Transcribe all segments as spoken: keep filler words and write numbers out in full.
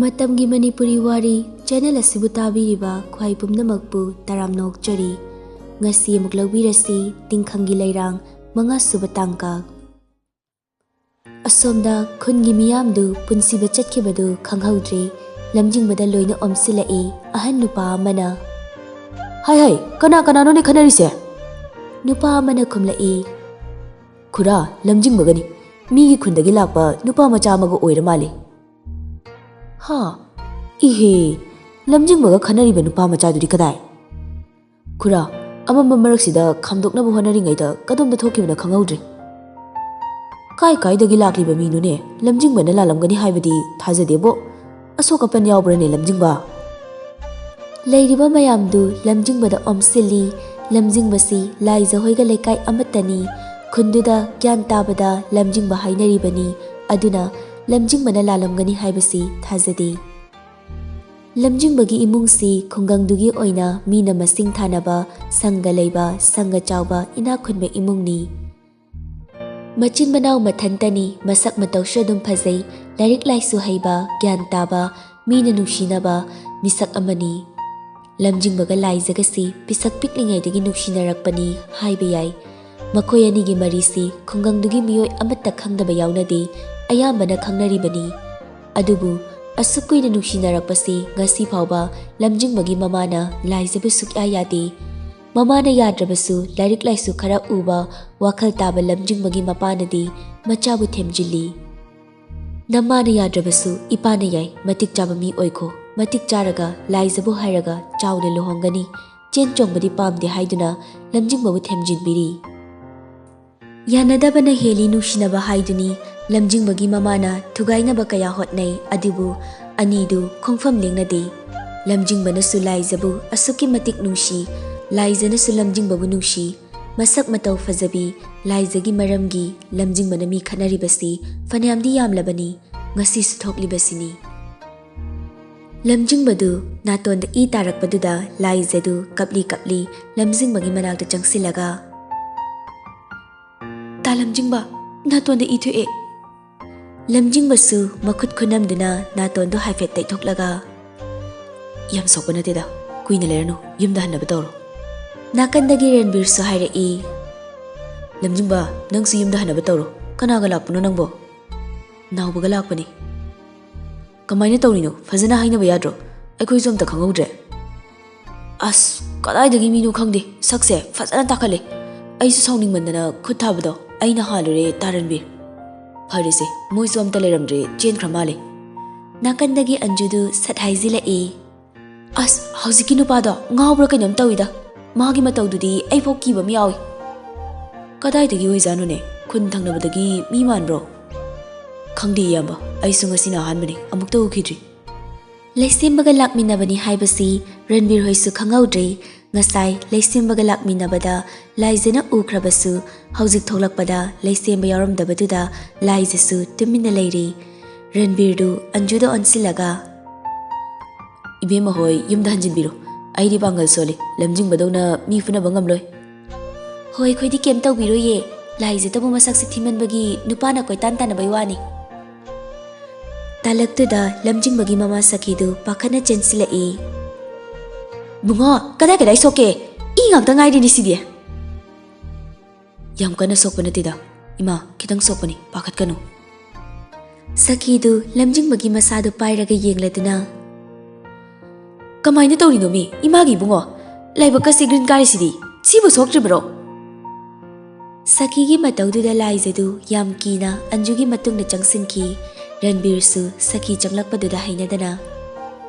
ꯃꯇꯝꯒꯤ ꯃꯅꯤꯄꯨꯔꯤ ꯋꯥꯔꯤ ꯆꯦꯅꯦꯜ ꯑꯁꯤꯕꯨ ꯇꯥꯕꯤꯔꯤꯕ ꯈ꯭ꯋꯥꯏ ꯄꯨꯝꯅꯃꯛꯄꯨ ꯇꯔꯥꯝꯅ ꯑꯣꯛꯆꯔꯤ꯫ ꯉꯁꯤ ꯑꯃꯨꯛ ꯂꯧꯕꯤꯔꯁꯤ ꯇꯤꯡꯈꯪꯒꯤ ꯂꯩꯔꯥꯡ ꯃꯉꯥꯁꯨꯕ ꯇꯥꯡꯀꯛ꯫ ꯑꯁꯣꯝꯗ ꯈꯨꯟꯒꯤ ꯃꯤꯌꯥꯝꯗꯨ ꯄꯨꯟꯁꯤꯕ ꯆꯠꯈꯤꯕꯗꯨ ꯈꯪꯍꯧꯗ꯭ꯔꯦ꯫ ꯂꯝꯖꯤꯡꯕꯗ ꯂꯣꯏꯅ ꯑꯣꯝꯁꯤꯜꯂꯛꯏ꯫ ꯑꯍꯟ ꯅꯨꯄꯥ ꯑꯃꯅ, "ꯍꯥꯏ ꯍꯥꯏ, ꯀꯅꯥ ꯀꯅꯥꯅꯣꯅꯦ ꯈꯟꯅꯔꯤꯁꯦ?" ꯅꯨꯄꯥ ꯑꯃꯅ ꯈꯨꯝꯂꯛꯏ꯫ "ꯈꯨꯔꯥ, ꯂꯝꯖꯤꯡꯕꯒꯅꯤ꯫ ꯃꯤꯒꯤ ꯈꯨꯟꯗꯒꯤ ꯂꯥꯛꯄ ꯅꯨꯄꯥ ꯃꯆꯥ ꯑꯃꯒ ꯑꯣꯏꯔ ꯃꯥꯜꯂꯦ꯫" "ꯍꯥ? ꯏꯍꯦ, ꯂꯝꯖꯤꯡꯕꯒ ꯈꯟꯅꯔꯤꯕ ꯅꯨꯄꯥ ꯃꯆꯥꯗꯨꯗꯤ ꯀꯗꯥꯏ?" "ꯈꯨꯔꯥ, ꯑꯃꯝꯕ ꯃꯔꯛꯁꯤꯗ ꯈꯥꯝꯗꯣꯛꯅꯕ ꯍꯣꯠꯅꯔꯤꯉꯩꯗ ꯀꯗꯣꯝꯗ ꯊꯣꯛꯈꯤꯕꯅꯣ ꯈꯪꯍꯧꯗ꯭ꯔꯦ꯫" "ꯀꯥꯏ ꯀꯥꯏꯗꯒꯤ ꯂꯥꯛꯂꯤꯕ ꯃꯤꯅꯣꯅꯦ? ꯂꯝꯖꯤꯡꯕꯅ ꯂꯥꯜꯂꯝꯒꯅꯤ ꯍꯥꯏꯕꯗꯤ ꯊꯥꯖꯗꯦꯕꯣ꯫ ꯑꯁꯣꯛ ꯑꯄꯟ ꯌꯥꯎꯕ꯭ꯔꯅꯦ ꯂꯝꯖꯤꯡꯕ?" ꯂꯩꯔꯤꯕ ꯃꯌꯥꯝꯗꯨ ꯂꯝꯖꯤꯡꯕꯗ ꯑꯣꯝꯁꯤꯜꯂꯤ꯫ ꯂꯝꯖꯤꯡꯕꯁꯤ ꯂꯥꯏꯖ ꯍꯣꯏꯒ ꯂꯩꯀꯥꯏ ꯑꯃꯠꯇꯅꯤ꯫ ꯈꯨꯟꯗꯨꯗ ꯒ꯭ꯌꯥꯟ ꯇꯥꯕꯗ ꯂꯝꯖꯤꯡꯕ ꯍꯥꯏꯅꯔꯤꯕꯅꯤ꯫ ꯑꯗꯨꯅ ꯂꯝꯖꯤꯡꯕꯅ ꯂꯥꯜꯂꯝꯒꯅꯤ ꯍꯥꯏꯕꯁꯤ ꯊꯥꯖꯗꯦ꯫ ꯂꯝꯖꯤꯡꯕꯒꯤ ꯏꯃꯨꯡꯁꯤ ꯈꯨꯡꯒꯪꯗꯨꯒꯤ ꯑꯣꯏꯅ ꯃꯤꯅ ꯃꯁꯤꯡ ꯊꯥꯅꯕ, ꯁꯪꯒ ꯂꯩꯕ, ꯁꯪꯒ ꯆꯥꯎꯕ, ꯏꯅꯥꯛ ꯈꯨꯟꯕ ꯏꯃꯨꯡꯅꯤ꯫ ꯃꯆꯤꯟ ꯃꯅꯥꯎ ꯃꯊꯟꯇꯅꯤ, ꯃꯁꯛ ꯃꯇꯧꯁꯨ ꯑꯗꯨꯝ ꯐꯖꯩ, ꯂꯥꯏꯔꯤꯛ ꯂꯥꯏꯁꯨ ꯍꯩꯕ, ꯒ꯭ꯌꯥꯟ ꯇꯥꯕ, ꯃꯤꯅ ꯅꯨꯡꯁꯤꯅꯕ ꯃꯤꯁꯛ ꯑꯃꯅꯤ꯫ ꯂꯝꯖꯤꯡꯕꯒ ꯂꯥꯏꯖꯒꯁꯤ ꯄꯤꯁꯛ ꯄꯤꯛꯂꯤꯉꯩꯗꯒꯤ ꯅꯨꯡꯁꯤꯅꯔꯛꯄꯅꯤ ꯍꯥꯏꯕ ꯌꯥꯏ꯫ ꯃꯈꯣꯏ ꯑꯅꯤꯒꯤ ꯃꯔꯤꯁꯤ ꯈꯨꯡꯒꯪꯗꯨꯒꯤ ꯃꯤꯑꯣꯏ ꯑꯃꯠꯇ ꯈꯪꯗꯕ ꯌꯥꯎꯅꯗꯦ, ꯑꯌꯥꯝꯕꯅ ꯈꯪꯅꯔꯤꯕꯅꯤ꯫ ꯑꯗꯨꯕꯨ ꯑꯁꯨꯛ ꯀꯨꯏꯅ ꯅꯨꯡꯁꯤꯅꯔꯛꯄꯁꯤ ꯉꯁꯤ ꯐꯥꯎꯕ ꯂꯝꯖꯤꯡꯕꯒꯤ ꯃꯃꯥꯅ ꯂꯥꯏꯖꯕ ꯁꯨꯛꯌꯥ ꯌꯥꯗꯦ꯫ ꯃꯃꯥꯅ ꯌꯥꯗ꯭ꯔꯕꯁꯨ ꯂꯥꯏꯔꯤꯛ ꯂꯥꯏꯁꯨ ꯈꯔ ꯎꯕ, ꯋꯥꯈꯜ ꯇꯥꯕ ꯂꯝꯖꯤꯡꯕꯒꯤ ꯃꯄꯥꯅꯗꯤ ꯃꯆꯥꯕꯨ ꯊꯦꯝꯖꯤꯜꯂꯤ꯫ "ꯅꯃꯥꯅ ꯌꯥꯗ꯭ꯔꯕꯁꯨ ꯏꯄꯥꯅ ꯌꯥꯏ, ꯃꯇꯤꯛ ꯆꯥꯕ ꯃꯤ ꯑꯣꯏꯈꯣ꯫ ꯃꯇꯤꯛ ꯆꯥꯔꯒ ꯂꯥꯏꯖꯕꯨ ꯍꯥꯏꯔꯒ ꯆꯥꯎꯅ ꯂꯨꯍꯣꯡꯒꯅꯤ꯫ ꯆꯦꯟ ꯆꯣꯡꯕꯗꯤ ꯄꯥꯝꯗꯦ" ꯍꯥꯏꯗꯨꯅ ꯂꯝꯖꯤꯡꯕꯕꯨ ꯊꯦꯝꯖꯤꯟꯕꯤꯔꯤ꯫ ꯌꯥꯅꯗꯕꯅ ꯍꯦꯜꯂꯤ ꯅꯨꯡꯁꯤꯅꯕ ꯍꯥꯏꯗꯨꯅꯤ꯫ ꯂꯝꯖꯤꯡꯕꯒꯤ ꯃꯃꯥꯅ ꯊꯨꯒꯥꯏꯅꯕ ꯀꯌꯥ ꯍꯣꯠꯅꯩ, ꯑꯗꯨꯕꯨ ꯑꯅꯤꯗꯨ ꯈꯣꯡꯐꯝ ꯂꯦꯡꯅꯗꯦ꯫ ꯂꯝꯖꯤꯡꯕꯅꯁꯨ ꯂꯥꯏꯖꯕꯨ ꯑꯁꯨꯛꯀꯤ ꯃꯇꯤꯛ ꯅꯨꯡꯁꯤ, ꯂꯥꯏꯖꯅꯁꯨ ꯂꯝꯖꯤꯡꯕꯕꯨ ꯅꯨꯡꯁꯤ꯫ ꯃꯁꯛ ꯃꯇꯧ ꯐꯖꯕꯤ ꯂꯥꯏꯖꯒꯤ ꯃꯔꯝꯒꯤ ꯂꯝꯖꯤꯡꯕꯅ ꯃꯤ ꯈꯠꯅꯔꯤꯕꯁꯤ ꯐꯅꯌꯥꯝꯗꯤ ꯌꯥꯝꯂꯕꯅꯤ, ꯉꯁꯤꯁꯨ ꯊꯣꯛꯂꯤꯕꯁꯤꯅꯤ꯫ ꯂꯝꯖꯤꯡꯕꯗꯨ ꯅꯥꯇꯣꯟꯗ ꯏ ꯇꯥꯔꯛꯄꯗꯨꯗ ꯂꯥꯏꯖꯗꯨ ꯀꯞꯂꯤ ꯀꯞꯂꯤ ꯂꯝꯖꯤꯡꯕꯒꯤ ꯃꯅꯥꯛꯇ ꯆꯪꯁꯤꯜꯂꯒ, "ꯇꯥ ꯂꯝꯖꯤꯡꯕ, ꯅꯥꯇꯣꯟꯗ ꯏ ꯊꯣꯛꯑꯦ꯫" ꯂꯝꯖꯤꯡꯕꯁꯨ ꯃꯈꯨꯠ ꯈꯨꯅꯝꯗꯨꯅ ꯅꯥꯇꯣꯟꯗꯨ ꯍꯥꯏꯐꯦꯠ ꯇꯩꯊꯣꯛꯂꯒ, "ꯌꯥꯝ ꯁꯣꯛꯄ ꯅꯠꯇꯦꯗ, ꯀꯨꯏꯅ ꯂꯩꯔꯅꯨ, ꯌꯨꯝꯗ ꯍꯟꯅꯕ ꯇꯧꯔꯣ"꯫ ꯅꯥꯀꯟꯗꯒꯤ ꯔꯟꯕꯤꯔꯁꯨ ꯍꯥꯏꯔꯛꯏ, "ꯂꯝꯖꯤꯡꯕ, ꯅꯪꯁꯨ ꯌꯨꯝꯗ ꯍꯟꯅꯕ ꯇꯧꯔꯣ꯫ ꯀꯅꯥꯒ ꯂꯥꯛꯄꯅꯣ ꯅꯪꯕꯣ?" "ꯅꯥꯎꯕꯒ ꯂꯥꯛꯄꯅꯤ"꯫ "ꯀꯃꯥꯏꯅ ꯇꯧꯔꯤꯅꯣ? ꯐꯖꯅ ꯍꯥꯏꯅꯕ ꯌꯥꯗ꯭ꯔꯣ? ꯑꯩꯈꯣꯏꯁꯨ ꯑꯝꯇ ꯈꯪꯍꯧꯗ꯭ꯔꯦ"꯫ "ꯑꯁ, ꯀꯗꯥꯏꯗꯒꯤ ꯃꯤꯅꯣ ꯈꯪꯗꯦ, ꯁꯛꯁꯦ ꯐꯖꯅ ꯇꯥꯈꯠꯂꯦ꯫ ꯑꯩꯁꯨ ꯁꯥꯎꯅꯤꯡꯃꯟꯗꯅ ꯈꯨꯠ ꯊꯥꯕꯗꯣ ꯑꯩꯅ ꯍꯥꯜꯂꯨꯔꯦ ꯇꯥ ꯔꯟꯕꯤꯔ"꯫ "ꯐꯔꯦꯁꯦ, ꯃꯣꯏꯁꯨ ꯑꯝꯇ ꯂꯩꯔꯝꯗ꯭ꯔꯦ, ꯆꯦꯟꯈ꯭ꯔ ꯃꯥꯜꯂꯦ"꯫ ꯅꯥꯀꯟꯗꯒꯤ ꯑꯟꯖꯨꯗꯨ ꯁꯠ ꯍꯥꯏꯖꯤꯜꯂꯛꯏ꯫ "ꯑꯁ, ꯍꯧꯖꯤꯛꯀꯤ ꯅꯨꯄꯥꯗꯣ ꯉꯥꯎꯕ꯭ꯔꯥ ꯀꯩꯅꯣꯝ ꯇꯧꯏꯗ꯫ ꯃꯥꯒꯤ ꯃꯇꯧꯗꯨꯗꯤ ꯑꯩꯐꯥꯎ ꯀꯤꯕ ꯑꯃ ꯌꯥꯎꯏ"꯫ "ꯀꯗꯥꯏꯗꯒꯤ ꯑꯣꯏꯖꯥꯠꯅꯣꯅꯦ? ꯈꯨꯟ ꯊꯪꯅꯕꯗꯒꯤ ꯃꯤ ꯃꯥꯟꯕ꯭ꯔꯣ?" "ꯈꯪꯗꯦ ꯏꯌꯥꯝꯕ, ꯑꯩꯁꯨ ꯉꯁꯤꯅ ꯑꯍꯥꯟꯕꯅꯤ, ꯑꯃꯨꯛꯇ ꯎꯈꯤꯗ꯭ꯔꯤ"꯫ ꯂꯩꯁꯦꯝꯕꯒ ꯂꯥꯛꯃꯤꯟꯅꯕꯅꯤ ꯍꯥꯏꯕꯁꯤ ꯔꯟꯕꯤꯔ ꯍꯣꯏꯁꯨ ꯈꯪꯍꯧꯗ꯭ꯔꯤ꯫ ꯉꯁꯥꯏ ꯂꯩꯁꯦꯝꯕꯒ ꯂꯥꯛꯃꯤꯟꯅꯕꯗ ꯂꯥꯏꯖꯅ ꯎꯈ꯭ꯔꯕꯁꯨ, ꯍꯧꯖꯤꯛ ꯊꯣꯛꯂꯛꯄꯗ ꯂꯩꯁꯦꯝꯕ ꯌꯥꯎꯔꯝꯗꯕꯗꯨꯗ ꯂꯥꯏꯖꯁꯨ ꯇꯨꯃꯤꯟꯅ ꯂꯩꯔꯤ꯫ ꯔꯟꯕꯤꯔꯗꯨ ꯑꯟꯖꯨꯗ ꯑꯣꯟꯁꯤꯜꯂꯒ, "ꯏꯕꯦꯝꯃ ꯍꯣꯏ ꯌꯨꯝꯗ ꯍꯟꯖꯤꯟꯕꯤꯔꯣ꯫ ꯑꯩꯗꯤ ꯄꯥꯡꯒꯜ ꯁꯣꯜꯂꯤ, ꯂꯝꯖꯤꯡꯕꯗꯧꯅ ꯃꯤ ꯐꯨꯅꯕ ꯉꯝꯂꯣꯏ"꯫ "ꯍꯣꯏ, ꯑꯩꯈꯣꯏꯗꯤ ꯀꯩꯝ ꯇꯧꯕꯤꯔꯣꯏꯌꯦ꯫ ꯂꯥꯏꯖꯇꯕꯨ ꯃꯁꯛꯁꯦ ꯊꯤꯃꯟꯕꯒꯤ ꯅꯨꯄꯥꯅ ꯀꯣꯏꯇꯥꯟ ꯇꯥꯟꯅꯕꯩ ꯋꯥꯅꯤ"꯫ ꯇꯥꯂꯛꯇꯨꯗ ꯂꯝꯖꯤꯡꯕꯒꯤ ꯃꯃꯥ ꯁꯈꯤꯗꯨ ꯄꯥꯈꯠꯅ ꯆꯦꯟꯁꯤꯜꯂꯛꯏ꯫ "ꯕꯨꯡꯉꯣ, ꯀꯗꯥꯏ ꯀꯗꯥꯏ ꯁꯣꯛꯀꯦ? ꯏ ꯉꯥꯛꯇ ꯉꯥꯏꯔꯤꯅꯦ ꯁꯤꯗꯤ"꯫ "ꯌꯥꯝ ꯀꯟꯅ ꯁꯣꯛꯄ ꯅꯠꯇꯦꯗ ꯏꯃꯥ, ꯈꯤꯇꯪ ꯁꯣꯛꯄꯅꯤ, ꯄꯥꯈꯠꯀꯅꯨ"꯫ ꯁꯈꯤꯗꯨ ꯂꯝꯖꯤꯡꯕꯒꯤ ꯃꯁꯥꯗꯨ ꯄꯥꯏꯔꯒ ꯌꯦꯡꯂꯗꯨꯅ, "ꯀꯃꯥꯏꯅ ꯇꯧꯔꯤꯅꯣꯃꯤ ꯏꯃꯥꯒꯤ ꯏꯕꯨꯡꯉꯣ? ꯂꯥꯏꯕꯛꯀꯁꯦ ꯒ꯭ꯔꯤꯟ ꯀꯥꯔꯤꯁꯤꯗꯤ꯫ ꯁꯤꯕꯨ ꯁꯣꯛꯇ꯭ꯔꯤꯕ꯭ꯔꯣ?" ꯁꯈꯤꯒꯤ ꯃꯇꯧꯗꯨꯗ ꯂꯥꯏꯖꯗꯨ ꯌꯥꯝ ꯀꯤꯅ ꯑꯟꯖꯨꯒꯤ ꯃꯇꯨꯡꯗ ꯆꯪꯁꯤꯟꯈꯤ꯫ ꯔꯟꯕꯤꯔꯁꯨ ꯁꯈꯤ ꯆꯪꯂꯛꯄꯗꯨꯗ ꯍꯩꯅꯗꯅ,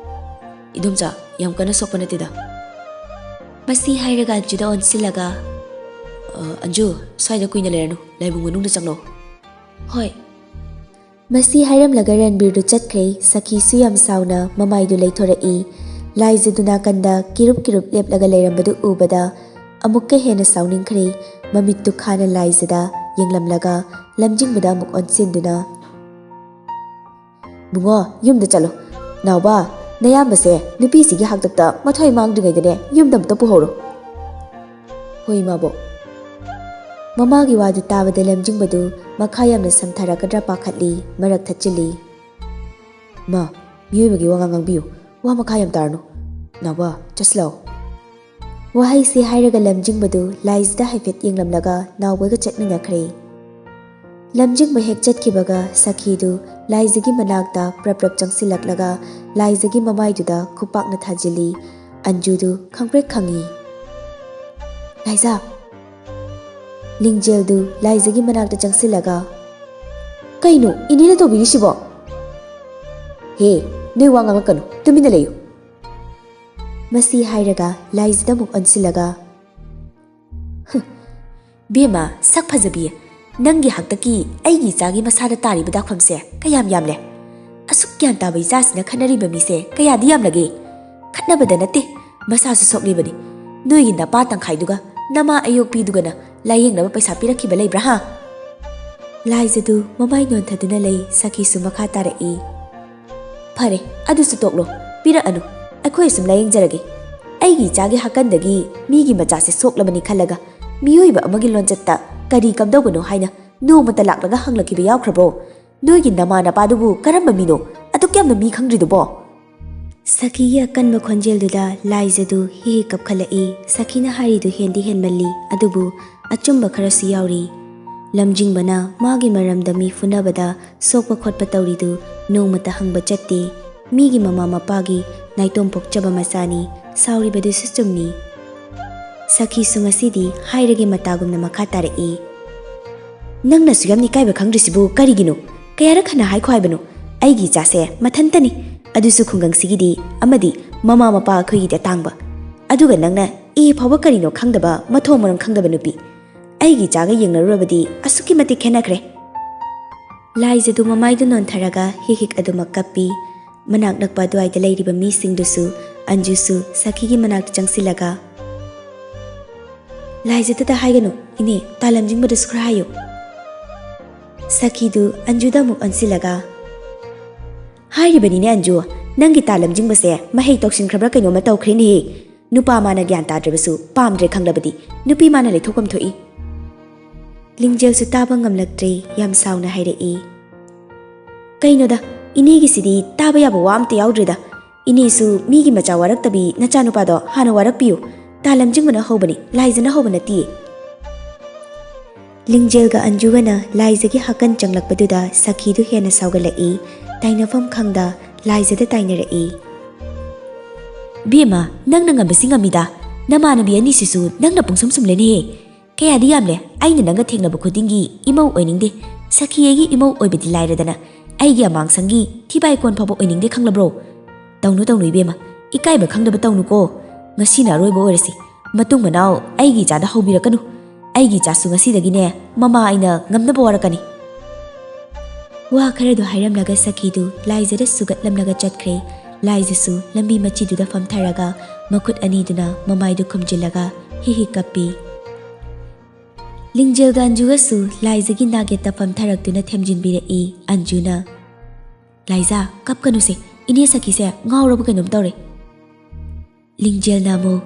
"ꯏꯗꯣꯝꯆꯥ, ꯌꯥꯝ ꯀꯟꯅ ꯁꯣꯛꯄ ꯅꯠꯇꯦꯗ"꯫ ꯃꯁꯤ ꯍꯥꯏꯔꯒ ꯑꯟꯖꯨꯗ ꯑꯣꯟꯁꯤꯜꯂꯒ, "ꯑ, ꯑꯟꯖꯨ, ꯁ꯭ꯋꯥꯏꯗ ꯀꯨꯏꯅ ꯂꯩꯔꯅꯨ, ꯂꯥꯏꯕꯨꯡ ꯃꯅꯨꯡꯗ ꯆꯪꯂꯛꯑꯣ"꯫ "ꯍꯣꯏ"꯫ ꯃꯁꯤ ꯍꯥꯏꯔꯝꯂꯒ ꯔꯟꯕꯤꯔꯗꯨ ꯆꯠꯈ꯭ꯔꯦ꯫ ꯁꯈꯤꯁꯨ ꯌꯥꯝ ꯁꯥꯎꯅ ꯃꯃꯥꯏꯗꯨ ꯂꯩꯊꯣꯔꯛꯏ꯫ ꯂꯥꯏꯖꯗꯨ ꯅꯥꯀꯟꯗ ꯀꯤꯔꯨꯞ ꯀꯤꯔꯨꯞ ꯂꯦꯞꯂꯒ ꯂꯩꯔꯝꯕꯗꯨ ꯎꯕꯗ ꯑꯃꯨꯛꯀ ꯍꯦꯟꯅ ꯁꯥꯎꯅꯤꯡꯈ꯭ꯔꯦ꯫ ꯃꯃꯤꯠꯇꯨ ꯈꯥꯅ ꯂꯥꯏꯖꯗ ꯌꯦꯡꯂꯝꯂꯒ ꯂꯝꯖꯤꯡꯕꯗ ꯑꯃꯨꯛ ꯑꯣꯟꯁꯤꯟꯗꯨꯅ, "ꯕꯨꯡꯉꯣ, ꯌꯨꯝꯗ ꯆꯠꯂꯣ꯫ ꯅꯥꯎꯕ, ꯅꯌꯥꯝꯕꯁꯦ ꯅꯨꯄꯤꯁꯤꯒꯤ ꯍꯥꯛꯇꯛꯇ ꯃꯊ꯭ꯋꯥꯏ ꯃꯥꯡꯗ꯭ꯔꯤꯉꯩꯗꯅꯦ ꯌꯨꯝꯗ ꯑꯃꯨꯛꯇ ꯄꯨꯍꯧꯔꯣ"꯫ "ꯍꯣꯏ, ꯏꯃꯥꯕꯣꯛ"꯫ ꯃꯃꯥꯒꯤ ꯋꯥꯗꯨ ꯇꯥꯕꯗ ꯂꯝꯖꯤꯡꯕꯗꯨ ꯃꯈꯥ ꯌꯥꯝꯅ ꯁꯝꯊꯔꯛꯀꯗ꯭ꯔꯥ ꯄꯥꯈꯠꯂꯤ, ꯃꯔꯛ ꯊꯠꯆꯤꯜꯂꯤ꯫ "ꯃꯥ, ꯃꯤꯑꯣꯏꯕꯒꯤ ꯋꯥꯉꯥꯡ ꯉꯥꯡꯕꯤꯌꯨ, ꯋꯥ ꯃꯈꯥ ꯌꯥꯝ ꯇꯥꯔꯅꯨ꯫ ꯅꯥꯎꯕ, ꯆꯠꯁꯤꯜꯂꯛꯑꯣ꯫" ꯋꯥꯍꯩꯁꯤ ꯍꯥꯏꯔꯒ ꯂꯝꯖꯤꯡꯕꯗꯨ ꯂꯥꯏꯖꯗ ꯍꯥꯏꯐꯦꯠ ꯌꯦꯡꯂꯝꯂꯒ ꯅꯥꯎꯕꯒ ꯆꯠꯃꯤꯟꯅꯈ꯭ꯔꯦ꯫ ꯂꯝꯖꯤꯡꯕ ꯍꯦꯛ ꯆꯠꯈꯤꯕꯒ ꯁꯈꯤꯗꯨ ꯂꯥꯏꯖꯒꯤ ꯃꯅꯥꯛꯇ ꯄ꯭ꯔꯞ ꯄ꯭ꯔꯞ ꯆꯪꯁꯤꯜꯂꯛꯂꯒ ꯂꯥꯏꯖꯒꯤ ꯃꯃꯥꯏꯗꯨꯗ ꯈꯨꯄꯥꯛꯅ ꯊꯥꯖꯤꯜꯂꯤ꯫ ꯑꯟꯖꯨꯗꯨ ꯈꯪꯄ꯭ꯔꯦꯛ ꯈꯪꯉꯤ꯫ "ꯂꯥꯏꯖ!" ꯂꯤꯡꯖꯦꯜꯗꯨ ꯂꯥꯏꯖꯒꯤ ꯃꯅꯥꯛꯇ ꯆꯪꯁꯤꯜꯂꯒ, "ꯀꯩꯅꯣ ꯏꯅꯦꯅ ꯇꯧꯕꯤꯔꯤꯁꯤꯕꯣ?" "ꯍꯦ, ꯅꯣꯏ ꯋꯥ ꯉꯥꯡꯂꯛꯀꯅꯨ, ꯇꯨꯃꯤꯟꯅ ꯂꯩꯌꯨ꯫" ꯃꯁꯤ ꯍꯥꯏꯔꯒ ꯂꯥꯏꯖꯗ ꯑꯃꯨꯛ ꯑꯣꯟꯁꯤꯜꯂꯒ, "ꯍꯨꯝ, ꯕꯦꯝꯃ, ꯁꯛ ꯐꯖꯕꯤ, ꯅꯪꯒꯤ ꯍꯥꯛꯇꯛꯀꯤ ꯑꯩꯒꯤ ꯏꯆꯥꯒꯤ ꯃꯁꯥꯗ ꯇꯥꯔꯤꯕ ꯗꯥꯛꯐꯝꯁꯦ ꯀꯌꯥꯝ ꯌꯥꯝꯂꯦ? ꯑꯁꯨꯛ ꯒ꯭ꯌꯥꯟ ꯇꯥꯕ ꯏꯆꯥꯁꯤꯅ ꯈꯠꯅꯔꯤꯕ ꯃꯤꯁꯦ ꯀꯌꯥꯗꯤ ꯌꯥꯝꯂꯒꯦ? ꯈꯠꯅꯕꯗ ꯅꯠꯇꯦ, ꯃꯁꯥꯁꯨ ꯁꯣꯛꯂꯤꯕꯅꯤ꯫ ꯅꯣꯏꯒꯤ ꯅꯄꯥ ꯇꯪꯈꯥꯏꯗꯨꯒ ꯅꯃꯥ ꯑꯌꯣꯛꯄꯤꯗꯨꯒꯅ ꯂꯥꯏꯌꯦꯡꯅꯕ ꯄꯩꯁꯥ ꯄꯤꯔꯛꯈꯤꯕ ꯂꯩꯕ꯭ꯔꯥ, ꯍꯥ?" ꯂꯥꯏꯖꯗꯨ ꯃꯃꯥꯏ ꯅꯣꯟꯊꯗꯨꯅ ꯂꯩ꯫ ꯁꯈꯤꯁꯨ ꯃꯈꯥ ꯇꯥꯔꯛꯏ, "ꯐꯔꯦ, ꯑꯗꯨꯁꯨ ꯇꯣꯛꯂꯣ, ꯄꯤꯔꯛꯑꯅꯨ, ꯑꯩꯈꯣꯏ ꯑꯁꯨꯝ ꯂꯥꯏꯌꯦꯡꯖꯔꯒꯦ꯫ ꯑꯩꯒꯤ ꯏꯆꯥꯒꯤ ꯍꯥꯀꯟꯗꯒꯤ ꯃꯤꯒꯤ ꯃꯆꯥꯁꯦ ꯁꯣꯛꯂꯕꯅꯤ ꯈꯜꯂꯒ ꯃꯤꯑꯣꯏꯕ ꯑꯃꯒꯤ ꯂꯣꯟꯆꯠꯇ ꯀꯔꯤ ꯀꯝꯗꯧꯕꯅꯣ ꯍꯥꯏꯅ ꯅꯣꯡꯃꯇ ꯂꯥꯛꯂꯒ ꯍꯪꯂꯛꯈꯤꯕ ꯌꯥꯎꯈ꯭ꯔꯕꯣ? ꯅꯣꯏꯒꯤ ꯅꯃꯥ ꯅꯄꯥꯗꯨꯕꯨ ꯀꯔꯝꯕ ꯃꯤꯅꯣ ꯑꯗꯨꯛ ꯌꯥꯝꯅ ꯃꯤ ꯈꯪꯗ꯭ꯔꯤꯗꯨꯕꯣ?" ꯁꯈꯤꯒꯤ ꯑꯀꯟꯕ ꯈꯣꯟꯖꯦꯜꯗꯨꯗ ꯂꯥꯏꯖꯗꯨ ꯍꯤ ꯍꯤ ꯀꯞꯈꯠꯂꯛꯏ꯫ ꯁꯈꯤꯅ ꯍꯥꯏꯔꯤꯗꯨ ꯍꯦꯟꯗꯤ ꯍꯦꯟꯃꯜꯂꯤ, ꯑꯗꯨꯕꯨ ꯑꯆꯨꯝꯕ ꯈꯔꯁꯨ ꯌꯥꯎꯔꯤ꯫ ꯂꯝꯖꯤꯡꯕꯅ ꯃꯥꯒꯤ ꯃꯔꯝꯗ ꯃꯤ ꯐꯨꯅꯕꯗ ꯁꯣꯛꯄ ꯈꯣꯠꯄ ꯇꯧꯔꯤꯗꯨ ꯅꯣꯡꯃꯇ ꯍꯪꯕ ꯆꯠꯇꯦ꯫ ꯃꯤꯒꯤ ꯃꯃꯥ ꯃꯄꯥꯒꯤ ꯅꯥꯏꯇꯣꯝ ꯄꯣꯛꯆꯕ ꯃꯆꯥꯅꯤ꯫ ꯁꯥꯎꯔꯤꯕꯗꯨꯁꯨ ꯆꯨꯝꯃꯤ꯫ ꯁꯈꯤꯁꯨ ꯉꯁꯤꯗꯤ ꯍꯥꯏꯔꯒꯦ ꯃꯇꯥꯒꯨꯝꯅ ꯃꯈꯥ ꯇꯥꯔꯛꯏ, "ꯅꯪꯅꯁꯨ ꯌꯥꯝ ꯏꯀꯥꯏꯕ ꯈꯪꯗ꯭ꯔꯤꯁꯤꯕꯨ ꯀꯔꯤꯒꯤꯅꯣ? ꯀꯌꯥꯔꯛ ꯍꯟꯅ ꯍꯥꯏꯈꯣ ꯍꯥꯏꯕꯅꯣ? ꯑꯩꯒꯤ ꯏꯆꯥꯁꯦ ꯃꯊꯟꯇꯅꯤ, ꯑꯗꯨꯁꯨ ꯈꯨꯡꯒꯪꯁꯤꯒꯤꯗꯤ, ꯑꯃꯗꯤ ꯃꯃꯥ ꯃꯄꯥ ꯑꯩꯈꯣꯏꯒꯤꯗꯤ ꯑꯇꯥꯡꯕ꯫ ꯑꯗꯨꯒ ꯅꯪꯅ ꯑꯦ ꯐꯥꯎꯕ ꯀꯔꯤꯅꯣ ꯈꯪꯗꯕ, ꯃꯊꯣꯡ ꯃꯔꯝ ꯈꯪꯗꯕ ꯅꯨꯄꯤ꯫ ꯑꯩꯒꯤ ꯏꯆꯥꯒ ꯌꯦꯡꯅꯔꯨꯔꯕꯗꯤ ꯑꯁꯨꯛꯀꯤ ꯃꯇꯤꯛ ꯈꯦꯠꯅꯈ꯭ꯔꯦ꯫" ꯂꯥꯏꯖꯗꯨ ꯃꯃꯥꯏꯗꯨ ꯅꯣꯟꯊꯔꯒ ꯍꯤꯛ ꯍꯤꯛ ꯑꯗꯨꯃꯛ ꯀꯞꯄꯤ꯫ ꯃꯅꯥꯛ ꯅꯛꯄ ꯑꯗꯨꯋꯥꯏꯗ ꯂꯩꯔꯤꯕ ꯃꯤꯁꯤꯡꯗꯨꯁꯨ ꯑꯟꯖꯨꯁꯨ ꯁꯈꯤꯒꯤ ꯃꯅꯥꯛꯇ ꯆꯪꯁꯤꯜꯂꯒ, "ꯂꯥꯏꯖꯗꯗ ꯍꯥꯏꯒꯅꯨ, ꯏꯅꯦ, ꯇꯥ ꯂꯝꯖꯤꯡꯕꯗꯁꯨ ꯈꯔ ꯍꯥꯏꯌꯨ꯫" ꯁꯈꯤꯗꯨ ꯑꯟꯖꯨꯗ ꯑꯃꯨꯛ ꯑꯣꯟꯁꯤꯜꯂꯒ, "ꯍꯥꯏꯔꯤꯕꯅꯤꯅꯦ ꯑꯟꯖꯨ, ꯅꯪꯒꯤ ꯇꯥ ꯂꯝꯖꯤꯡꯕꯁꯦ ꯃꯍꯩ ꯇꯧꯁꯤꯟꯈ꯭ꯔꯕ꯭ꯔꯥ ꯀꯩꯅꯣꯝꯃ ꯇꯧꯈ꯭ꯔꯦꯅꯦꯍꯦ꯫ ꯅꯨꯄꯥ ꯃꯥꯅ ꯒ꯭ꯌꯥꯟ ꯇꯥꯗ꯭ꯔꯕꯁꯨ ꯄꯥꯝꯗ꯭ꯔꯦ ꯈꯪꯂꯕꯗꯤ ꯅꯨꯄꯤ ꯃꯥꯅ ꯂꯩꯊꯣꯛꯐꯝ ꯊꯣꯛꯏ꯫" ꯂꯤꯡꯖꯦꯜꯁꯨ ꯇꯥꯕ ꯉꯝꯂꯛꯇ꯭ꯔꯦ, ꯌꯥꯝ ꯁꯥꯎꯅ ꯍꯥꯏꯔꯛꯏ꯫ "ꯀꯩꯅꯣꯗ, ꯏꯅꯦꯒꯤꯁꯤꯗꯤ ꯇꯥꯕ ꯌꯥꯕ ꯋꯥ ꯑꯝꯇ ꯌꯥꯎꯗ꯭ꯔꯦꯗ꯫ ꯏꯅꯦꯁꯨ ꯃꯤꯒꯤ ꯃꯆꯥ ꯋꯥꯔꯛꯇꯕꯤ ꯅꯆꯥꯅꯨꯄꯥꯗꯣ ꯍꯥꯟꯅ ꯋꯥꯔꯛꯄꯤꯌꯨ꯫ ꯇꯥ ꯂꯝꯖꯤꯡꯕꯅ ꯍꯧꯕꯅꯤ, ꯂꯥꯏꯖꯅ ꯍꯧꯕ ꯅꯠꯇꯤꯌꯦ꯫" ꯂꯤꯡꯖꯦꯜꯒ ꯑꯟꯖꯨꯒꯅ ꯂꯥꯏꯖꯒꯤ ꯍꯥꯀꯟ ꯆꯪꯂꯛꯄꯗꯨꯗ ꯁꯈꯤꯗꯨ ꯍꯦꯟꯅ ꯁꯥꯎꯒꯠꯂꯛꯏ꯫ ꯇꯥꯏꯅꯐꯝ ꯈꯪꯗ ꯂꯥꯏꯖꯗ ꯇꯥꯏꯅꯔꯛꯏ꯫ "ꯕꯦꯝꯃ, ꯅꯪꯅ ꯉꯝꯕꯁꯤ ꯉꯝꯃꯤꯗ꯫ ꯅꯃꯥꯟꯅꯕꯤ ꯑꯅꯤꯁꯤꯁꯨ ꯅꯪꯅ ꯄꯨꯡꯁꯨꯝ ꯁꯨꯝꯂꯦꯅꯦꯍꯦ꯫ ꯀꯌꯥꯗꯤ ꯌꯥꯝꯂꯦ ꯑꯩꯅ ꯅꯪꯒ ꯊꯦꯡꯅꯕ ꯈꯨꯗꯤꯡꯒꯤ ꯏꯃꯧ ꯑꯣꯏꯅꯤꯡꯗꯦ꯫ ꯁꯈꯤ ꯑꯩꯒꯤ ꯏꯃꯧ ꯑꯣꯏꯕꯗꯤ ꯂꯥꯏꯔꯗꯅ, ꯑꯩꯒꯤ ꯑꯃꯥꯡꯁꯪꯒꯤ ꯊꯤꯕꯥꯏ ꯀꯣꯟ ꯐꯥꯎꯕ ꯑꯣꯏꯅꯤꯡꯗꯦ, ꯈꯪꯂꯕ꯭ꯔꯣ?" "ꯇꯧꯅꯨ, ꯇꯧꯅꯨ ꯏꯕꯦꯝꯃ, ꯏꯀꯥꯏꯕ ꯈꯪꯗꯕ ꯇꯧꯅꯨꯀꯣ꯫ ꯉꯁꯤꯅ ꯑꯔꯣꯏꯕ ꯑꯣꯏꯔꯁꯤ꯫ ꯃꯇꯨꯡ ꯃꯅꯥꯎ ꯑꯩꯒꯤ ꯏꯆꯥꯗ ꯍꯧꯕꯤꯔꯛꯀꯅꯨ꯫ ꯑꯩꯒꯤ ꯏꯆꯥꯁꯨ ꯉꯁꯤꯗꯒꯤꯅꯦ ꯃꯃꯥ ꯑꯩꯅ ꯉꯝꯅꯕ ꯋꯥꯔꯛꯀꯅꯤ꯫" ꯋꯥ ꯈꯔꯗꯣ ꯍꯥꯏꯔꯝꯂꯒ ꯁꯈꯤꯗꯨ ꯂꯥꯏꯖꯗ ꯁꯨꯒꯠꯂꯝꯂꯒ ꯆꯠꯈ꯭ꯔꯦ꯫ ꯂꯥꯏꯖꯁꯨ ꯂꯝꯕꯤ ꯃꯆꯤꯗꯨꯗ ꯐꯝꯊꯔꯒ ꯃꯈꯨꯠ ꯑꯅꯤꯗꯨꯅ ꯃꯃꯥꯏꯗꯨ ꯈꯨꯝꯖꯤꯜꯂꯒ ꯍꯤ ꯍꯤ ꯀꯞꯄꯤ꯫ ꯂꯤꯡꯖꯦꯜꯒ ꯑꯟꯖꯨꯒꯁꯨ ꯂꯥꯏꯖꯒꯤ ꯅꯥꯛꯌꯦꯠꯇ ꯐꯝꯊꯔꯛꯇꯨꯅ ꯊꯦꯝꯖꯤꯟꯕꯤꯔꯛꯏ꯫ ꯑꯟꯖꯨꯅ, "ꯂꯥꯏꯖꯥ, ꯀꯞꯀꯅꯨꯁꯦ, ꯏꯅꯦ ꯁꯈꯤꯁꯦ ꯉꯥꯎꯔꯕ ꯀꯩꯅꯣꯝ ꯇꯧꯔꯦ꯫" ꯂꯤꯡꯖꯦꯜꯅ ꯑꯃꯨꯛ,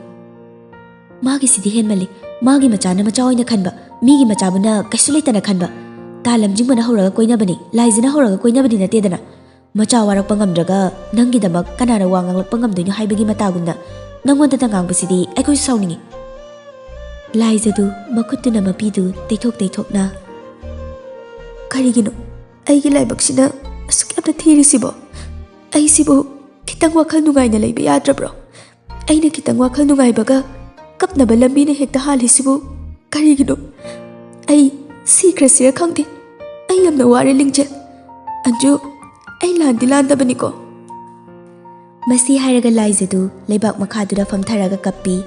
"ꯃꯥꯒꯤꯁꯤꯗꯤ ꯍꯦꯟꯃꯜꯂꯤ꯫ ꯃꯥꯒꯤ ꯃꯆꯥꯅ ꯃꯆꯥ ꯑꯣꯏꯅ ꯈꯟꯕ, ꯃꯤꯒꯤ ꯃꯆꯥꯕꯨꯅ ꯀꯩꯁꯨ ꯂꯩꯇꯅ ꯈꯟꯕ꯫ ꯇꯥ ꯂꯝꯖꯤꯡꯕꯅ ꯍꯧꯔꯒ ꯀꯣꯏꯅꯕꯅꯤ, ꯂꯥꯏꯖꯅ ꯍꯧꯔꯒ ꯀꯣꯏꯅꯕꯗꯤ ꯅꯠꯇꯦꯗꯅ꯫ ꯃꯆꯥ ꯋꯥꯔꯛꯄ ꯉꯝꯗ꯭ꯔꯒ ꯅꯪꯒꯤꯗꯃꯛ ꯀꯅꯥꯅ ꯋꯥ ꯉꯥꯡꯂꯛꯄ ꯉꯝꯗꯣꯏꯅꯣ ꯍꯥꯏꯕꯒꯤ ꯃꯇꯥꯒꯨꯝꯅ ꯅꯪꯉꯣꯟꯗꯇ ꯉꯥꯡꯕꯁꯤꯗꯤ ꯑꯩꯈꯣꯏꯁꯨ ꯁꯥꯎꯅꯤꯡꯉꯤ꯫" ꯂꯥꯏꯖꯗꯨ ꯃꯈꯨꯠꯇꯨꯅ ꯃꯄꯤꯗꯨ ꯇꯩꯊꯣꯛ ꯇꯩꯊꯣꯛꯅ, "ꯀꯔꯤꯒꯤꯅꯣ ꯑꯩꯒꯤ ꯂꯥꯏꯕꯛꯁꯤꯅ ꯑꯁꯨꯛ ꯌꯥꯝꯅ ꯊꯤꯔꯤꯁꯤꯕꯣ? ꯑꯩꯁꯤꯕꯨ ꯈꯤꯇꯪ ꯋꯥꯈꯜ ꯅꯨꯡꯉꯥꯏꯅ ꯂꯩꯕ ꯌꯥꯗ꯭ꯔꯕ꯭ꯔꯣ? ꯑꯩꯅ ꯈꯤꯇꯪ ꯋꯥꯈꯜ ꯅꯨꯡꯉꯥꯏꯕꯒ ꯀꯞꯅꯕ ꯂꯝꯕꯤꯅ ꯍꯦꯛꯇ ꯍꯥꯜꯂꯤꯁꯤꯕꯨ ꯀꯔꯤꯒꯤꯅꯣ? ꯑꯩ ꯁꯤꯈ꯭ꯔꯁꯤꯔ ꯈꯪꯗꯦ꯫ ꯑꯩ ꯌꯥꯝꯅ ꯋꯥꯔꯦ, ꯂꯤꯡꯖꯦꯜ꯫ ꯑꯟꯖꯨ, ꯑꯩ ꯂꯥꯟꯗꯤ ꯂꯥꯟꯗꯕꯅꯤꯀꯣ꯫" ꯃꯁꯤ ꯍꯥꯏꯔꯒ ꯂꯥꯏꯖꯗꯨ ꯂꯩꯕꯥꯛ ꯃꯈꯥꯗꯨꯗ ꯐꯝꯊꯔꯒ ꯀꯞꯄꯤ꯫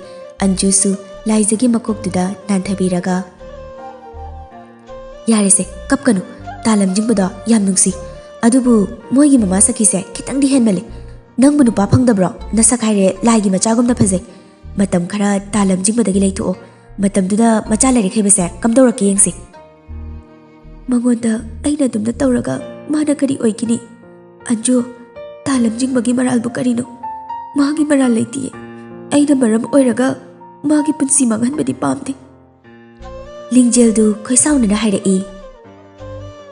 ꯑꯟꯖꯨꯁꯨ ꯂꯥꯏꯖꯒꯤ ꯃꯀꯣꯛꯇꯨꯗ ꯅꯥꯟꯊꯕꯤꯔꯒ, "ꯌꯥꯔꯦꯁꯦ, ꯀꯞꯀꯅꯨ꯫ ꯇꯥ ꯂꯝꯖꯤꯡꯕꯗꯣ ꯌꯥꯝ ꯅꯨꯡꯁꯤ꯫ ꯑꯗꯨꯕꯨ ꯃꯣꯏꯒꯤ ꯃꯃꯥ ꯁꯈꯤꯁꯦ ꯈꯤꯇꯪꯗꯤ ꯍꯦꯟꯃꯜꯂꯦ꯫ ꯅꯪꯕꯨ ꯅꯨꯄꯥ ꯐꯪꯗꯕ꯭ꯔꯣ? ꯅꯁꯛ ꯍꯥꯏꯔꯦ ꯂꯥꯏꯒꯤ ꯃꯆꯥꯒꯨꯝꯅ ꯐꯖꯩ꯫ ꯃꯇꯝ ꯈꯔ ꯇꯥ ꯂꯝꯖꯤꯡꯕꯗꯒꯤ ꯂꯩꯊꯣꯛꯑꯣ꯫ ꯃꯇꯝꯗꯨꯗ ꯃꯆꯥ ꯂꯥꯏꯔꯤꯛ ꯍꯩꯕꯁꯦ ꯀꯝꯗꯧꯔꯛꯀꯦ ꯌꯦꯡꯁꯤ꯫" "ꯃꯉꯣꯟꯗ ꯑꯩꯅ ꯑꯗꯨꯝꯅ ꯇꯧꯔꯒ ꯃꯥꯅ ꯀꯔꯤ ꯑꯣꯏꯈꯤꯅꯤ? ꯑꯟꯖꯨ, ꯇꯥ ꯂꯝꯖꯤꯡꯕꯒꯤ ꯃꯔꯥꯜꯕꯨ ꯀꯔꯤꯅꯣ? ꯃꯥꯒꯤ ꯃꯔꯥꯜ ꯂꯩꯇꯤꯌꯦ꯫ ꯑꯩꯅ ꯃꯔꯝ ꯑꯣꯏꯔꯒ ꯃꯥꯒꯤ ꯄꯨꯟꯁꯤ ꯃꯥꯡꯍꯟꯕꯗꯤ ꯄꯥꯝꯗꯦ꯫" ꯂꯤꯡꯖꯦꯜꯗꯨ ꯈꯣꯏꯁꯥꯎꯅꯅ ꯍꯥꯏꯔꯛꯏ,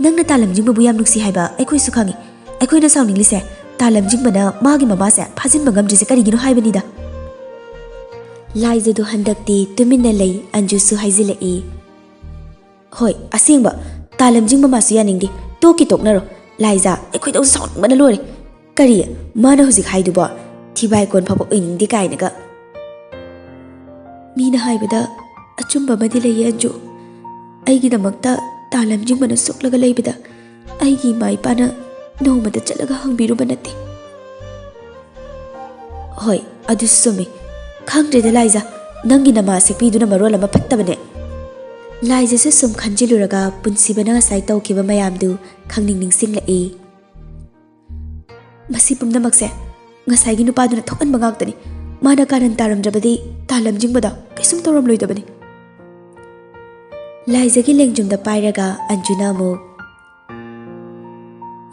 "ꯅꯪꯅ ꯇꯥ ꯂꯝꯖꯤꯡꯕꯕꯨ ꯌꯥꯝ ꯅꯨꯡꯁꯤ ꯍꯥꯏꯕ ꯑꯩꯈꯣꯏꯁꯨ ꯈꯪꯉꯤ꯫ ꯑꯩꯈꯣꯏꯅ ꯁꯥꯎꯅꯤꯡꯂꯤꯁꯦ ꯇꯥ ꯂꯝꯖꯤꯡꯕꯅ ꯃꯥꯒꯤ ꯃꯃꯥꯁꯦ ꯐꯥꯖꯤꯟꯕ ꯉꯝꯗ꯭ꯔꯤꯁꯦ ꯀꯔꯤꯒꯤꯅꯣ ꯍꯥꯏꯕꯅꯤꯗ꯫" ꯂꯥꯏꯖꯗꯨ ꯍꯟꯗꯛꯇꯤ ꯇꯨꯃꯤꯟꯅ ꯂꯩ꯫ ꯑꯟꯖꯨꯁꯨ ꯍꯥꯏꯖꯤꯜꯂꯛꯏ, "ꯍꯣꯏ, ꯑꯁꯦꯡꯕ, ꯇꯥ ꯂꯝꯖꯤꯡꯕ ꯃꯥꯁꯨ ꯌꯥꯅꯤꯡꯗꯦ꯫ ꯇꯣꯛꯀꯤ ꯇꯣꯛꯅꯔꯣ꯫ ꯂꯥꯏꯖꯥ, ꯑꯩꯈꯣꯏꯗꯧ ꯁꯥꯎꯅꯤꯡꯕꯅ ꯂꯣꯏꯔꯦ꯫ ꯀꯔꯤ? ꯃꯥꯅ ꯍꯧꯖꯤꯛ ꯍꯥꯏꯗꯨꯕꯣ? ꯊꯤꯕꯥꯏ ꯀꯣꯟ ꯐꯥꯎꯕ ꯑꯣꯏꯅꯤꯡꯗꯦ ꯀꯥꯏꯅꯒ꯫" "ꯃꯤꯅ ꯍꯥꯏꯕꯗ ꯑꯆꯨꯝꯕ ꯑꯃꯗꯤ ꯂꯩꯌꯦ, ꯑꯟꯖꯨ꯫ ꯑꯩꯒꯤꯗꯃꯛꯇ ꯇꯥ ꯂꯝꯖꯤꯡꯕꯅ ꯁꯣꯛꯂꯒ ꯂꯩꯕꯗ ꯑꯩꯒꯤ ꯏꯃꯥ ꯏꯄꯥꯅ ꯅꯣꯡꯃꯇ ꯆꯠꯂꯒ ꯍꯪꯕꯤꯔꯨꯕ ꯅꯠꯇꯦ꯫" "ꯍꯣꯏ, ꯑꯗꯨꯁꯨ ꯆꯨꯝꯃꯤ꯫ ꯈꯪꯗ꯭ꯔꯦꯗ ꯂꯥꯏꯖꯥ, ꯅꯪꯒꯤ ꯅꯃꯥ ꯁꯦꯛꯄꯤꯗꯨꯅ ꯃꯔꯣꯜ ꯑꯃ ꯐꯠꯇꯕꯅꯦ꯫" ꯂꯥꯏꯖꯥꯁꯨ ꯁꯨꯝ ꯈꯟꯖꯤꯜꯂꯨꯔꯒ ꯄꯨꯟꯁꯤꯕꯅ ꯉꯁꯥꯏ ꯇꯧꯈꯤꯕ ꯃꯌꯥꯝꯗꯨ ꯈꯪꯅꯤꯡ ꯅꯤꯡꯁꯤꯡꯂꯛꯏ꯫ "ꯃꯁꯤ ꯄꯨꯝꯅꯃꯛꯁꯦ ꯉꯁꯥꯏꯒꯤ ꯅꯨꯄꯥꯗꯨꯅ ꯊꯣꯛꯍꯟꯕ ꯉꯥꯛꯇꯅꯤ꯫ ꯃꯥꯅ ꯀꯥꯔꯟ ꯇꯥꯔꯝꯗ꯭ꯔꯕꯗꯤ ꯇꯥ ꯂꯝꯖꯤꯡꯕꯗ ꯀꯩꯁꯨꯝ ꯇꯧꯔꯝꯂꯣꯏꯗꯕꯅꯤ꯫" ꯂꯥꯏꯖꯒꯤ ꯂꯦꯡꯖꯨꯝꯗ ꯄꯥꯏꯔꯒ ꯑꯟꯖꯨꯅ ꯑꯃꯨꯛ,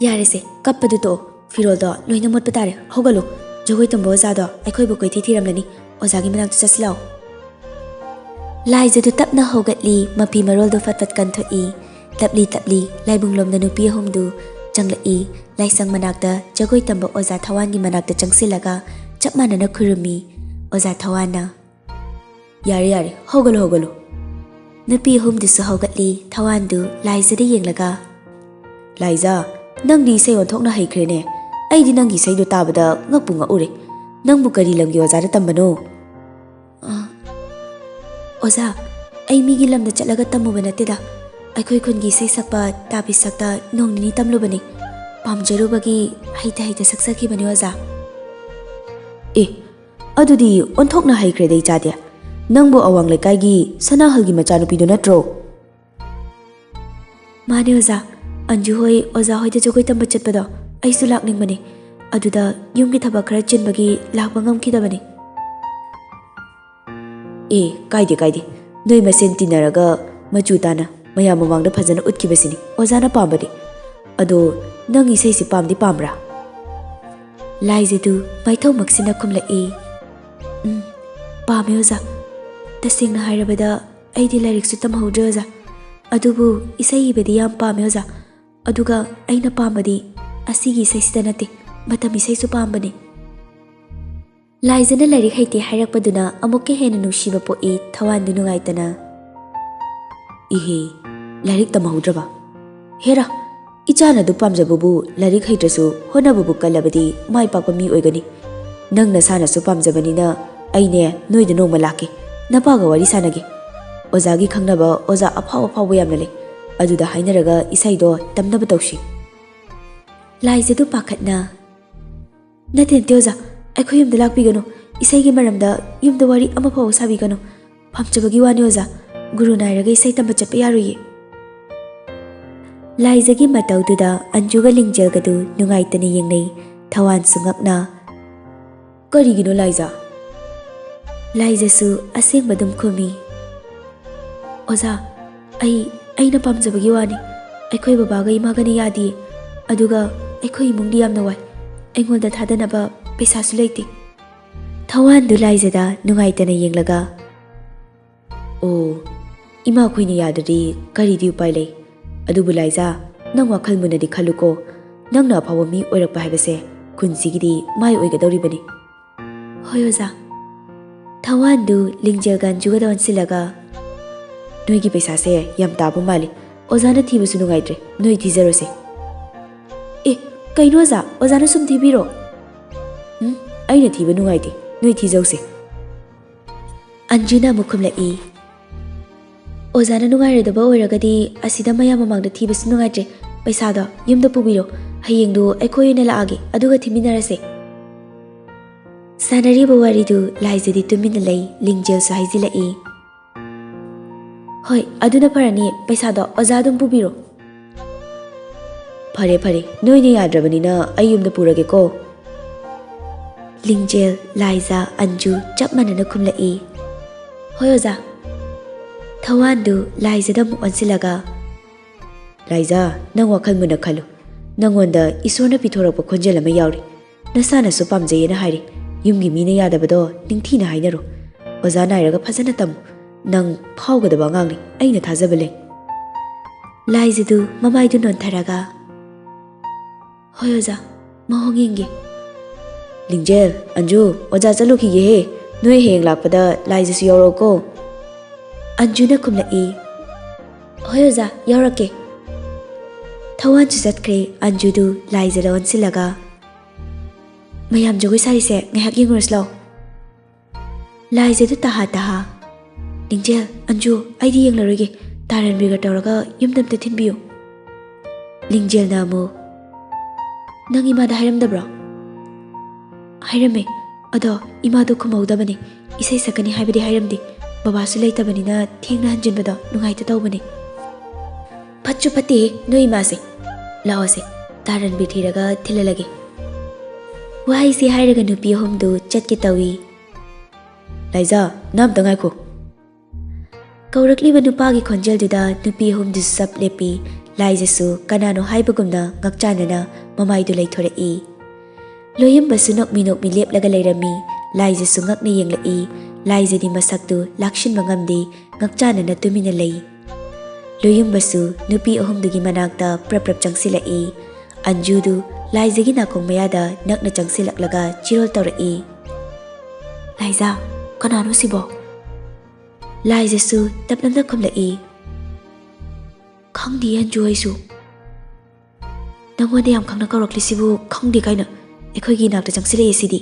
"ꯌꯥꯔꯦꯁꯦ, ꯀꯞꯄꯗꯨ ꯇꯣꯛꯑꯣ꯫ ꯐꯤꯔꯣꯜꯗꯣ ꯂꯣꯏꯅ ꯃꯣꯠꯄ ꯇꯥꯔꯦ꯫ ꯍꯧꯒꯠꯂꯨ꯫ ꯖꯒꯣꯏ ꯇꯝꯕ ꯑꯣꯖꯥꯗꯣ ꯑꯩꯈꯣꯏꯕꯨ ꯀꯣꯏꯊꯤ ꯊꯤꯔꯝꯂꯅꯤ꯫ ꯑꯣꯖꯥꯒꯤ ꯃꯅꯥꯛꯇ ꯆꯠꯁꯤ ꯂꯥꯛꯑꯣ꯫" ꯂꯥꯏꯖꯗꯨ ꯇꯞꯅ ꯍꯧꯒꯠꯂꯤ꯫ ꯃꯐꯤ ꯃꯔꯣꯜꯗꯨ ꯐꯠ ꯐꯠ ꯀꯟꯊꯣꯛꯏ꯫ ꯇꯞꯂꯤ ꯇꯞꯂꯤ ꯂꯥꯏꯕꯨꯡꯂꯣꯝꯗ ꯅꯨꯄꯤ ꯑꯍꯨꯝꯗꯨ ꯆꯪꯂꯛꯏ꯫ ꯂꯥꯏꯁꯪ ꯃꯅꯥꯛꯇ ꯖꯒꯣꯏ ꯇꯝꯕ ꯑꯣꯖꯥ ꯊꯋꯥꯟꯒꯤ ꯃꯅꯥꯛꯇ ꯆꯪꯁꯤꯜꯂꯒ ꯆꯞ ꯃꯥꯟꯅꯅ ꯈꯨꯔꯨꯝꯃꯤ꯫ ꯑꯣꯖꯥ ꯊꯋꯥꯟꯅ, "ꯌꯥꯔꯦ, ꯌꯥꯔꯦ, ꯍꯧꯒꯠꯂꯨ, ꯍꯧꯒꯠꯂꯨ꯫" ꯅꯨꯄꯤ ꯑꯍꯨꯝꯗꯨꯁꯨ ꯍꯧꯒꯠꯂꯤ꯫ ꯊꯋꯥꯟꯗꯨ ꯂꯥꯏꯖꯗ ꯌꯦꯡꯂꯒ, "ꯂꯥꯏꯖ, ꯅꯪꯗꯤ ꯏꯁꯩ ꯑꯣꯟꯊꯣꯛꯅ ꯍꯩꯈ꯭ꯔꯦꯅꯦ꯫ ꯑꯩꯗꯤ ꯅꯪꯒꯤ ꯏꯁꯩꯗꯨ ꯇꯥꯕꯗ ꯉꯛꯄꯨ ꯉꯛꯎꯔꯦ꯫ ꯅꯪꯕꯨ ꯀꯔꯤ ꯂꯝꯒꯤ ꯑꯣꯖꯥꯗ ꯇꯝꯕꯅꯣ?" "ꯑ, ꯑꯣꯖꯥ, ꯑꯩ ꯃꯤꯒꯤ ꯂꯝꯗ ꯆꯠꯂꯒ ꯇꯝꯃꯨꯕ ꯅꯠꯇꯦꯗ꯫ ꯑꯩꯈꯣꯏ ꯈꯨꯟꯒꯤ ꯏꯁꯩ ꯁꯛꯄ ꯇꯥꯕꯤꯁꯛꯇ ꯅꯣꯡ ꯅꯤꯅꯤ ꯇꯝꯂꯨꯕꯅꯤ꯫ ꯄꯥꯝꯖꯔꯨꯕꯒꯤ ꯍꯩꯇ ꯍꯩꯇ ꯁꯛꯆꯈꯤꯕꯅꯤ, ꯑꯣꯖꯥ꯫" "ꯑꯦ, ꯑꯗꯨꯗꯤ ꯑꯣꯟꯊꯣꯛꯅ ꯍꯩꯈ꯭ꯔꯦꯗ, ꯏꯆꯥꯗꯤ꯫ ꯅꯪꯕꯨ ꯑꯋꯥꯡ ꯂꯩꯀꯥꯏꯒꯤ ꯁꯅꯥꯍꯜꯒꯤ ꯃꯆꯥꯅꯨꯄꯤꯗꯨ ꯅꯠꯇ꯭ꯔꯣ?" "ꯃꯥꯅꯦ ꯑꯣꯖꯥ, ꯑꯟꯖꯨ ꯍꯣꯏ ꯑꯣꯖꯥ ꯍꯣꯏꯗ ꯖꯒꯣꯏ ꯇꯝꯕ ꯆꯠꯄꯗꯣ ꯑꯩꯁꯨ ꯂꯥꯛꯅꯤꯡꯕꯅꯦ꯫ ꯑꯗꯨꯗ ꯌꯨꯝꯒꯤ ꯊꯕꯛ ꯈꯔ ꯆꯤꯟꯕꯒꯤ ꯂꯥꯛꯄ ꯉꯝꯈꯤꯗꯕꯅꯦ꯫" "ꯑꯦ, ꯀꯥꯏꯗꯦ, ꯀꯥꯏꯗꯦ꯫ ꯅꯣꯏ ꯃꯁꯦꯟ ꯇꯤꯟꯅꯔꯒ ꯃꯆꯨ ꯇꯥꯅ ꯃꯌꯥꯝ ꯃꯃꯥꯡꯗ ꯐꯖꯅ ꯎꯠꯈꯤꯕꯁꯤꯅꯤ ꯑꯣꯖꯥꯅ ꯄꯥꯝꯕꯗꯤ꯫ ꯑꯗꯣ ꯅꯪ ꯏꯁꯩꯁꯤ ꯄꯥꯝꯗꯤ ꯄꯥꯝꯕ꯭ꯔꯥ?" ꯂꯥꯏꯖꯗꯨ ꯃꯥꯏꯊꯧꯃꯛꯁꯤꯅ ꯈꯨꯝꯂꯛꯏ, "ꯎꯝ, ꯄꯥꯝꯃꯦ ꯑꯣꯖꯥ꯫ ꯇꯁꯦꯡꯅ ꯍꯥꯏꯔꯕꯗ ꯑꯩꯗꯤ ꯂꯥꯏꯔꯤꯛꯁꯨ ꯇꯝꯍꯧꯗ꯭ꯔꯦ ꯑꯣꯖꯥ, ꯑꯗꯨꯕꯨ ꯏꯁꯩ ꯏꯕꯗꯤ ꯌꯥꯝ ꯄꯥꯝꯃꯦ ꯑꯣꯖꯥ꯫ ꯑꯗꯨꯒ ꯑꯩꯅ ꯄꯥꯝꯕꯗꯤ ꯑꯁꯤꯒꯤ ꯏꯁꯩꯁꯤꯗ ꯅꯠꯇꯦ, ꯃꯇꯝ ꯏꯁꯩꯁꯨ ꯄꯥꯝꯕꯅꯤ꯫ ꯂꯥꯏꯖꯅ ꯂꯥꯏꯔꯤꯛ ꯍꯩꯇꯦ ꯍꯥꯏꯔꯛꯄꯗꯨꯅ ꯑꯃꯨꯛꯀ ꯍꯦꯟꯅ ꯅꯨꯡꯁꯤꯕ ꯄꯣꯛꯏ ꯊꯋꯥꯟꯗꯨ ꯅꯨꯡꯉꯥꯏꯇꯅ꯫ ꯏꯍꯦ, ꯂꯥꯏꯔꯤꯛ ꯇꯝꯍꯧꯗ꯭ꯔꯕ? ꯍꯦꯔꯥ, ꯏꯆꯥꯅ ꯑꯗꯨ ꯄꯥꯝꯖꯕꯕꯨ ꯂꯥꯏꯔꯤꯛ ꯍꯩꯇ꯭ꯔꯁꯨ ꯍꯣꯠꯅꯕꯕꯨ ꯀꯜꯂꯕꯗꯤ ꯃꯥꯏ ꯄꯥꯛꯄ ꯃꯤ ꯑꯣꯏꯒꯅꯤ꯫ ꯅꯪ ꯅꯁꯥꯅꯁꯨ ꯄꯥꯝꯖꯕꯅꯤꯅ ꯑꯩꯅꯦ ꯅꯣꯏꯗ ꯅꯣꯡꯃ ꯂꯥꯛꯀꯦ, ꯅꯄꯥꯒ ꯋꯥꯔꯤ ꯁꯥꯟꯅꯒꯦ꯫ ꯑꯣꯖꯥꯒꯤ ꯈꯪꯅꯕ ꯑꯣꯖꯥ ꯑꯐꯥꯎ ꯑꯐꯥꯎꯕ ꯌꯥꯝꯅ ꯂꯩ, ꯑꯗꯨꯗ ꯍꯥꯏꯅꯔꯒ ꯏꯁꯩꯗꯣ ꯇꯝꯅꯕ ꯇꯧꯁꯤ꯫ ꯂꯥꯏꯖꯗꯨ ꯄꯥꯈꯠꯅ, ꯅꯠꯇꯦ ꯅꯠꯇꯦ ꯑꯣꯖꯥ, ꯑꯩꯈꯣꯏ ꯌꯨꯝꯗ ꯂꯥꯛꯄꯤꯒꯅꯨ꯫ ꯏꯁꯩꯒꯤ ꯃꯔꯝꯗ ꯌꯨꯝꯗ ꯋꯥꯔꯤ ꯑꯃꯐꯥꯎꯕ ꯁꯥꯕꯤꯒꯅꯨ꯫ ꯄꯥꯝꯖꯕꯒꯤ ꯋꯥꯅꯤ ꯑꯣꯖꯥ, ꯒꯨꯔꯨ ꯅꯥꯏꯔꯒ ꯏꯁꯩ ꯇꯝꯕ ꯆꯠꯄ ꯌꯥꯔꯣꯏꯌꯦ꯫ ꯂꯥꯏꯖꯒꯤ ꯃꯇꯧꯗꯨꯗ ꯑꯟꯖꯨꯒ ꯂꯤꯡꯖꯦꯜꯒꯗꯨ ꯅꯨꯡꯉꯥꯏꯇꯅ ꯌꯦꯡꯅꯩ꯫ ꯊꯋꯥꯟꯁꯨ ꯉꯛꯅ, ꯀꯔꯤꯒꯤꯅꯣ ꯂꯥꯏꯖ? ꯂꯥꯏꯖꯁꯨ ꯑꯁꯦꯡꯕ ꯑꯗꯨꯝ ꯈꯨꯝꯃꯤ꯫ ꯑꯣꯖꯥ, ꯑꯩ, ꯑꯩꯅ ꯄꯥꯝꯖꯕꯒꯤ ꯋꯥꯅꯤ꯫ ꯑꯩꯈꯣꯏ ꯕꯕꯥꯒ ꯏꯃꯥꯒꯅ ꯌꯥꯗꯤꯌꯦ꯫ ꯑꯗꯨꯒ ꯑꯩꯈꯣꯏ ꯏꯃꯨꯡꯗꯤ ꯌꯥꯝꯅ ꯋꯥꯏ꯫ ꯑꯩꯉꯣꯟꯗ ꯊꯥꯗꯅꯕ ꯄꯩꯁꯥꯁꯨ ꯂꯩꯇꯦ꯫ ꯊꯋꯥꯟꯗꯨ ꯂꯥꯏꯖꯗ ꯅꯨꯡꯉꯥꯏꯇꯅ ꯌꯦꯡꯂꯒ, ꯑꯣ, ꯏꯃꯥꯈꯣꯏꯅ ꯌꯥꯗ꯭ꯔꯗꯤ ꯀꯔꯤꯗꯤ ꯎꯄꯥꯏ ꯂꯩ? ꯑꯗꯨꯕꯨ ꯂꯥꯏꯖꯥ, ꯅꯪ ꯋꯥꯈꯜ ꯃꯨꯟꯅꯗꯤ ꯈꯜꯂꯨꯀꯣ꯫ ꯅꯪꯅ ꯑꯐꯥꯎꯕ ꯃꯤ ꯑꯣꯏꯔꯛꯄ ꯍꯥꯏꯕꯁꯦ ꯈꯨꯟꯁꯤꯒꯤꯗꯤ ꯃꯥꯏ ꯑꯣꯏꯒꯗꯧꯔꯤꯕꯅꯤ꯫ ꯍꯣꯏ ꯑꯣꯖꯥ꯫ ꯊꯋꯥꯟꯗꯨ ꯂꯤꯡꯖꯦꯜꯒ ꯑꯟꯖꯨꯒꯗ ꯑꯣꯟꯁꯤꯜꯂꯒ, ꯅꯣꯏꯒꯤ ꯄꯩꯁꯥꯁꯦ ꯌꯥꯝ ꯇꯥꯕ ꯃꯥꯜꯂꯤ꯫ ꯑꯣꯖꯥꯅ ꯊꯤꯕꯁꯨ ꯅꯨꯡꯉꯥꯏꯇ꯭ꯔꯦ, ꯅꯣꯏ ꯊꯤꯖꯔꯣꯁꯦ꯫ ꯑꯦ, ꯀꯩꯅꯣ ꯑꯣꯖꯥ? ꯑꯣꯖꯥꯅ ꯁꯨꯝ ꯊꯤꯕꯤꯔꯣ꯫ ꯎꯝ, ꯑꯩꯅ ꯊꯤꯕ ꯅꯨꯡꯉꯥꯏꯇꯦ, ꯅꯣꯏ ꯊꯤꯖꯧꯁꯦ꯫ ꯑꯟꯖꯨꯅ ꯑꯃꯨꯛ ꯈꯨꯝꯂꯛꯏ, ꯑꯣꯖꯥꯅ ꯅꯨꯡꯉꯥꯏꯔꯣꯏꯗꯕ ꯑꯣꯏꯔꯒꯗꯤ ꯑꯁꯤꯗ ꯃꯌꯥꯝ ꯃꯃꯥꯡꯗ ꯊꯤꯕꯁꯨ ꯅꯨꯡꯉꯥꯏꯇ꯭ꯔꯦ꯫ ꯄꯩꯁꯥꯗꯣ ꯌꯨꯝꯗ ꯄꯨꯕꯤꯔꯣ꯫ ꯍꯌꯦꯡꯗꯨ ꯑꯩꯈꯣꯏ ꯑꯣꯏꯅ ꯂꯥꯛꯑꯒꯦ, ꯑꯗꯨꯒ ꯊꯤꯃꯤꯟꯅꯔꯁꯦ꯫ ꯁꯥꯟꯅꯔꯤꯕ ꯋꯥꯔꯤꯗꯨ ꯂꯥꯏꯖꯗꯤ ꯇꯨꯃꯤꯟꯅ ꯂꯩ꯫ ꯂꯤꯡꯖꯦꯜꯁꯨ ꯍꯥꯏꯖꯤꯜꯂꯛꯏ, ꯍꯣꯏ, ꯑꯗꯨꯅ ꯐꯔꯅꯤ꯫ ꯄꯩꯁꯥꯗꯣ ꯑꯣꯖꯥ ꯑꯗꯨꯝ ꯄꯨꯕꯤꯔꯣ꯫ ꯐꯔꯦ ꯐꯔꯦ, ꯅꯣꯏꯅ ꯌꯥꯗ꯭ꯔꯕꯅꯤꯅ ꯑꯩ ꯌꯨꯝꯗ ꯄꯨꯔꯒꯦꯀꯣ꯫ ꯂꯤꯡꯖꯦꯜ, ꯂꯥꯏꯖꯥ, ꯑꯟꯖꯨ ꯆꯞ ꯃꯥꯟꯅꯅ ꯈꯨꯝꯂꯛꯏ, ꯍꯣꯏ ꯑꯣꯖꯥ꯫ ꯊꯋꯥꯟꯗꯨ ꯂꯥꯏꯖꯗ ꯑꯃꯨꯛ ꯑꯣꯟꯁꯤꯜꯂꯒ, ꯂꯥꯏꯖꯥ, ꯅꯪ ꯋꯥꯈꯜ ꯃꯨꯟꯅ ꯈꯜꯂꯨ꯫ ꯅꯪꯉꯣꯟꯗ ꯏꯁꯣꯔꯅ ꯄꯤꯊꯣꯔꯛꯄ ꯈꯣꯟꯖꯦꯜ ꯑꯃ ꯌꯥꯎꯔꯤ꯫ ꯅꯁꯥꯅꯁꯨ ꯄꯥꯝꯖꯩꯌꯦꯅ ꯍꯥꯏꯔꯤ꯫ ꯌꯨꯝꯒꯤ ꯃꯤꯅ ꯌꯥꯗꯕꯗꯣ ꯅꯤꯡꯊꯤꯅ ꯍꯥꯏꯅꯔꯣ꯫ ꯑꯣꯖꯥ ꯅꯥꯏꯔꯒ ꯐꯖꯅ ꯇꯝꯃꯨ꯫ ꯅꯪ ꯐꯥꯎꯒꯗꯕ ꯑꯉꯥꯡꯅꯤ, ꯑꯩꯅ ꯊꯥꯖꯕ ꯂꯩ꯫ ꯂꯥꯏꯖꯗꯨ ꯃꯃꯥꯏꯗꯨ ꯅꯣꯟꯊꯔꯒ, "ꯍꯣꯏ ꯑꯣꯖꯥ, ꯃꯑꯣꯡ ꯌꯦꯡꯒꯦ꯫" "ꯂꯤꯡꯖꯦꯜ, ꯑꯟꯖꯨ, ꯑꯣꯖꯥ ꯆꯠꯂꯨꯈꯤꯒꯦꯍꯦ, ꯅꯣꯏ ꯍꯌꯦꯡ ꯂꯥꯛꯄꯗ ꯂꯥꯏꯖꯁꯨ ꯌꯥꯎꯔꯛꯎꯀꯣ꯫" ꯑꯟꯖꯨꯅ ꯈꯨꯝꯂꯛꯏ, "ꯍꯣꯏ ꯑꯣꯖꯥ, ꯌꯥꯎꯔꯛꯀꯦ꯫" ꯊꯋꯥꯟꯁꯨ ꯆꯠꯈ꯭ꯔꯦ꯫ ꯑꯟꯖꯨꯗꯨ ꯂꯥꯏꯖꯗ ꯑꯣꯟꯁꯤꯜꯂꯒ, "ꯃꯌꯥꯝ ꯖꯒꯣꯏ ꯁꯥꯔꯤꯁꯦ ꯉꯥꯏꯍꯥꯛ ꯌꯦꯡꯉꯨꯔꯁꯤ ꯂꯥꯎ꯫" ꯂꯥꯏꯖꯗꯨ ꯇꯍꯥ ꯇꯍꯥ, "ꯂꯤꯡꯖꯦꯜ, ꯑꯟꯖꯨ, ꯑꯩꯗꯤ ꯌꯦꯡꯂꯔꯣꯏꯒꯦ, ꯇꯥꯔꯟꯕꯤꯒ ꯇꯧꯔꯒ ꯌꯨꯝꯗ ꯑꯝꯇ ꯊꯤꯟꯕꯤꯌꯨ꯫" ꯂꯤꯡꯖꯦꯜꯅ ꯑꯃꯨꯛ, "ꯅꯪ ꯏꯃꯥꯗ ꯍꯥꯏꯔꯝꯗꯕ꯭ꯔꯣ?" "ꯍꯥꯏꯔꯝꯃꯦ, ꯑꯗꯣ ꯏꯃꯥꯗꯣ ꯈꯨꯝꯍꯧꯗꯕꯅꯦ꯫ ꯏꯁꯩ ꯁꯛꯀꯅꯤ ꯍꯥꯏꯕꯗꯤ ꯍꯥꯏꯔꯝꯗꯦ, ꯕꯕꯥꯁꯨ ꯂꯩꯇꯕꯅꯤꯅ ꯊꯦꯡꯅ ꯍꯟꯖꯤꯟꯕꯗꯣ ꯅꯨꯡꯉꯥꯏꯇ ꯇꯧꯕꯅꯦ꯫" "ꯐꯠꯁꯨ ꯐꯠꯇꯦꯍꯦ ꯅꯣꯏ ꯏꯃꯥꯁꯦ꯫ ꯂꯥꯛꯑꯣꯁꯦ, ꯇꯥꯔꯟꯕꯤ ꯊꯤꯔꯒ ꯊꯤꯜꯍꯜꯂꯒꯦ꯫" ꯋꯥꯍꯩꯁꯤ ꯍꯥꯏꯔꯒ ꯅꯨꯄꯤ ꯑꯍꯨꯝꯗꯨ ꯆꯠꯀꯦ ꯇꯧꯏ꯫ "ꯂꯥꯏꯖꯥ, ꯅꯪ ꯑꯝꯇ ꯉꯥꯏꯈꯣ꯫" ꯀꯧꯔꯛꯂꯤꯕ ꯅꯨꯄꯥꯒꯤ ꯈꯣꯟꯖꯦꯜꯗꯨꯗ ꯅꯨꯄꯤ ꯑꯍꯨꯝꯗꯨꯁꯨ ꯆꯞ ꯂꯦꯞꯄꯤ꯫ ꯂꯥꯏꯖꯁꯨ ꯀꯅꯥꯅꯣ ꯍꯥꯏꯕꯒꯨꯝꯅ ꯉꯛꯆꯥꯟꯅꯅ ꯃꯃꯥꯏꯗꯨ ꯂꯩꯊꯣꯔꯛꯏ꯫ ꯂꯣꯌꯨꯝꯕꯁꯨ ꯅꯣꯛꯃꯤ ꯅꯣꯛꯃꯤ ꯂꯦꯞꯂꯒ ꯂꯩꯔꯝꯃꯤ꯫ ꯂꯥꯏꯖꯁꯨ ꯉꯛꯅ ꯌꯦꯡꯂꯛꯏ꯫ ꯂꯥꯏꯖꯗꯤ ꯃꯁꯛꯇꯨ ꯂꯥꯛꯁꯤꯟꯕ ꯉꯝꯗꯦ, ꯉꯛꯆꯥꯟꯅꯅ ꯇꯨꯃꯤꯟꯅ ꯂꯩ꯫ ꯂꯣꯌꯨꯝꯕꯁꯨ ꯅꯨꯄꯤ ꯑꯍꯨꯝꯗꯨꯒꯤ ꯃꯅꯥꯛꯇ ꯄ꯭ꯔꯞ ꯄ꯭ꯔꯞ ꯆꯪꯁꯤꯜꯂꯛꯏ꯫ ꯑꯟꯖꯨꯗꯨ ꯂꯥꯏꯖꯒꯤ ꯅꯥꯀꯣꯡ ꯃꯌꯥꯗ ꯅꯛꯅ ꯆꯪꯁꯤꯜꯂꯛꯂꯒ ꯆꯤꯔꯣꯜ ꯇꯧꯔꯛꯏ꯫ "ꯂꯥꯏꯖꯥ, ꯀꯅꯥꯅꯣ ꯁꯤꯕꯣ?" ꯂꯥꯏꯖꯁꯨ ꯇꯞꯂꯞꯅ ꯈꯨꯝꯂꯛꯏ꯫ "ꯈꯪꯗꯦ ꯑꯟꯖꯨ, ꯑꯩꯁꯨ꯫ ꯅꯪꯉꯣꯟꯗ ꯌꯥꯝ ꯈꯪꯅ ꯀꯧꯔꯛꯂꯤꯁꯤꯕꯨ ꯈꯪꯗꯦ ꯀꯥꯏꯅ ꯑꯩꯈꯣꯏꯒꯤ ꯏꯅꯥꯛꯇ ꯆꯪꯁꯤꯜꯂꯛꯑꯦ ꯁꯤꯗꯤ꯫"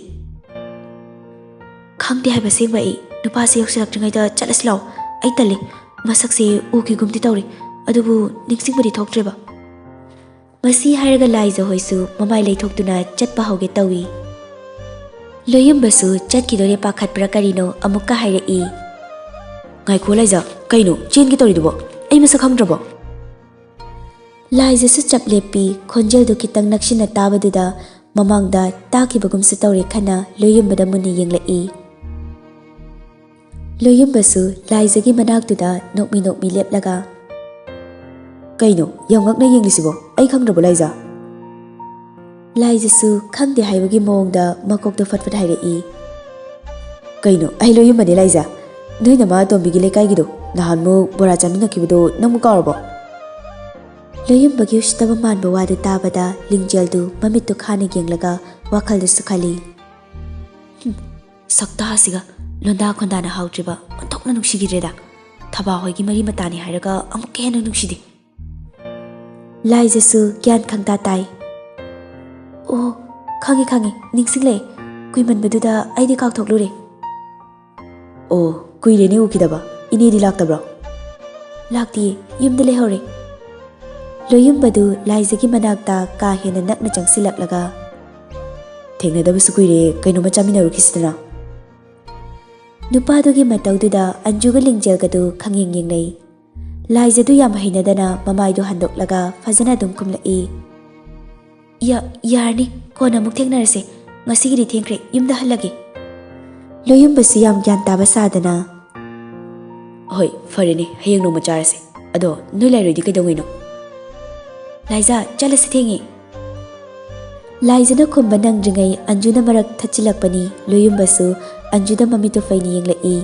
"ꯈꯪꯗꯦ ꯍꯥꯏꯕ ꯑꯁꯦꯡꯕ ꯑꯩ꯫ ꯅꯨꯄꯥꯁꯤ ꯌꯧꯁꯤꯜꯂꯛꯇ꯭ꯔꯤꯉꯩꯗ ꯆꯠꯂꯁꯤ ꯂꯥꯎ꯫ ꯑꯩ ꯇꯜꯂꯤ꯫ ꯃꯁꯛꯁꯦ ꯎꯈꯤꯒꯨꯝꯗꯤ ꯇꯧꯔꯦ, ꯑꯗꯨꯕꯨ ꯅꯤꯡꯁꯤꯡꯕꯗꯤ ꯊꯣꯛꯇ꯭ꯔꯦꯕ꯫" ꯃꯁꯤ ꯍꯥꯏꯔꯒ ꯂꯥꯏꯖ ꯍꯣꯏꯁꯨ ꯃꯃꯥꯏ ꯂꯩꯊꯣꯛꯇꯨꯅ ꯆꯠꯄ ꯍꯧꯒꯦ ꯇꯧꯏ꯫ ꯂꯣꯌꯨꯝꯕꯁꯨ ꯆꯠꯈꯤꯗꯣꯔꯦ ꯄꯥꯈꯠꯄ꯭ꯔꯥ ꯀꯔꯤꯅꯣ ꯑꯃꯨꯛꯀ ꯍꯥꯏꯔꯛꯏ꯫ "ꯉꯥꯏꯈꯣ ꯂꯥꯏꯖ, ꯀꯩꯅꯣ ꯆꯦꯟꯒꯦ ꯇꯧꯔꯤꯗꯨꯕꯣ? ꯑꯩ ꯃꯁꯛ ꯈꯪꯗ꯭ꯔꯕꯣ?" ꯂꯥꯏꯖꯁꯨ ꯆꯞ ꯂꯦꯞꯄꯤ꯫ ꯈꯣꯟꯖꯦꯜꯗꯨ ꯈꯤꯇꯪ ꯅꯛꯁꯤꯟꯅ ꯇꯥꯕꯗꯨꯗ ꯃꯃꯥꯡꯗ ꯇꯥꯈꯤꯕꯒꯨꯝꯁꯨ ꯇꯧꯔꯦ ꯈꯟꯅ ꯂꯣꯌꯨꯝꯕꯗ ꯃꯨꯟꯅ ꯌꯦꯡꯂꯛꯏ꯫ ꯂꯣꯌꯨꯝꯕꯁꯨ ꯂꯥꯏꯖꯒꯤ ꯃꯅꯥꯛꯇꯨꯗ ꯅꯣꯛꯃꯤ ꯅꯣꯛꯃꯤ ꯂꯦꯞꯂꯒ, "ꯀꯩꯅꯣ ꯌꯥꯝ ꯉꯛꯅ ꯌꯦꯡꯂꯤꯁꯤꯕꯣ? ꯑꯩ ꯈꯪꯗ꯭ꯔꯕꯣ ꯂꯥꯏꯖ?" ꯂꯥꯏꯖꯁꯨ ꯈꯪꯗꯦ ꯍꯥꯏꯕꯒꯤ ꯃꯑꯣꯡꯗ ꯃꯀꯣꯛꯇꯣ ꯐꯠ ꯐꯠ ꯍꯥꯏꯔꯛꯏ꯫ "ꯀꯩꯅꯣ ꯑꯩ ꯂꯣꯌꯨꯝꯕꯅꯦ ꯂꯥꯏꯖ꯫ ꯅꯣꯏ ꯅꯃꯥ ꯑꯇꯣꯝꯕꯤꯒꯤ ꯂꯩꯀꯥꯏꯒꯤꯗꯣ, ꯅꯍꯥꯟꯃꯨꯛ ꯕꯣꯔꯥ ꯆꯥꯃꯤꯟꯅꯈꯤꯕꯗꯣ ꯅꯪꯕꯨ ꯀꯥꯎꯔꯕꯣ? ꯂꯣꯌꯨꯝꯕꯒꯤ ꯎꯁꯤꯠꯇꯕ ꯃꯥꯟꯕ ꯋꯥꯗꯨ ꯇꯥꯕꯗ ꯂꯤꯡꯖꯦꯜꯗꯨ ꯃꯃꯤꯠꯇꯨ ꯈꯥꯅ ꯌꯦꯡꯂꯒ ꯋꯥꯈꯜꯗꯁꯨ ꯈꯜꯂꯤ, "ꯍꯨꯝ, ꯁꯛꯇꯥꯁꯤꯒ ꯂꯣꯟꯗꯥ ꯈꯣꯟꯗꯥꯅ ꯍꯥꯎꯗ꯭ꯔꯤꯕ ꯑꯣꯟꯊꯣꯛꯅ ꯅꯨꯡꯁꯤꯈꯤꯗ꯭ꯔꯦꯗ꯫ ꯊꯕꯥ ꯍꯣꯏꯒꯤ ꯃꯔꯤ ꯃꯇꯥꯅꯤ ꯍꯥꯏꯔꯒ ꯑꯃꯨꯛꯀ ꯍꯦꯟꯅ ꯅꯨꯡꯁꯤꯗꯦ"꯫ ꯂꯥꯏꯖꯁꯨ ꯒ꯭ꯌꯥꯟ ꯈꯪꯇꯥ ꯇꯥꯏ꯫ "ꯑꯣ, ꯈꯪꯉꯦ, ꯈꯪꯉꯦ, ꯅꯤꯡꯁꯤꯡꯂꯛꯑꯦ꯫ ꯀꯨꯏꯃꯟꯕꯗꯨꯗ ꯑꯩꯗꯤ ꯀꯥꯎꯊꯣꯛꯂꯨꯔꯦ"꯫ "ꯑꯣ, ꯀꯨꯏꯔꯦꯅꯦ ꯎꯈꯤꯗꯕ꯫ ꯏꯅꯦꯗꯤ ꯂꯥꯛꯇꯕ꯭ꯔꯣ?" "ꯂꯥꯛꯇꯤꯌꯦ, ꯌꯨꯝꯗ ꯂꯩꯍꯧꯔꯦ"꯫ ꯂꯣꯌꯨꯝꯕꯗꯨ ꯂꯥꯏꯖꯒꯤ ꯃꯅꯥꯛꯇ ꯀꯥ ꯍꯦꯟꯅ ꯅꯛꯅ ꯆꯪꯁꯤꯜꯂꯛꯂꯒ, "ꯊꯦꯡꯅꯗꯕꯁꯨ ꯀꯨꯏꯔꯦ, ꯀꯩꯅꯣꯝꯃ ꯆꯥꯃꯤꯟꯅꯔꯨꯈꯤꯁꯤꯗꯅ"꯫ ꯅꯨꯄꯥꯗꯨꯒꯤ ꯃꯇꯧꯗꯨꯗ ꯑꯟꯖꯨꯒ ꯂꯤꯡꯖꯦꯜꯒꯗꯨ ꯈꯪꯌꯦꯡ ꯌꯦꯡꯅꯩ꯫ ꯂꯥꯏꯖꯗꯨ ꯌꯥꯝ ꯍꯩꯅꯗꯅ ꯃꯃꯥꯏꯗꯨ ꯍꯟꯗꯣꯛꯂꯒ ꯐꯖꯅ ꯑꯗꯨꯝ ꯈꯨꯝꯂꯛꯏ꯫ "ꯌꯥ-, ꯌꯥꯔꯅꯤ, ꯀꯣꯟꯅ ꯑꯃꯨꯛ ꯊꯦꯡꯅꯔꯁꯦ꯫ ꯉꯁꯤꯒꯤꯗꯤ ꯊꯦꯡꯈ꯭ꯔꯦ, ꯌꯨꯝꯗ ꯍꯜꯂꯒꯦ"꯫ ꯂꯣꯌꯨꯝꯕꯁꯨ ꯌꯥꯝ ꯒ꯭ꯌꯥꯟ ꯇꯥꯕ ꯁꯥꯗꯅ, "ꯍꯣꯏ, ꯐꯔꯦꯅꯦ, ꯍꯌꯦꯡ ꯅꯣꯡꯃ ꯆꯥꯔꯁꯦ꯫ ꯑꯗꯣ ꯅꯣꯏ ꯂꯥꯏꯔꯣꯏꯗꯤ ꯀꯩꯗꯧꯉꯩꯅꯣ?" "ꯂꯥꯏꯖꯥ, ꯆꯠꯂꯁꯤ, ꯊꯦꯡꯉꯦ"꯫ ꯂꯥꯏꯖꯅ ꯈꯨꯝꯕ ꯅꯪꯗ꯭ꯔꯤꯉꯩ ꯑꯟꯖꯨꯅ ꯃꯔꯛ ꯊꯠꯆꯤꯜꯂꯛꯄꯅꯤ꯫ ꯂꯣꯌꯨꯝꯕꯁꯨ ꯑꯟꯖꯨꯗ ꯃꯃꯤꯠꯇꯨ ꯐꯩꯅ ꯌꯦꯡꯂꯛꯏ꯫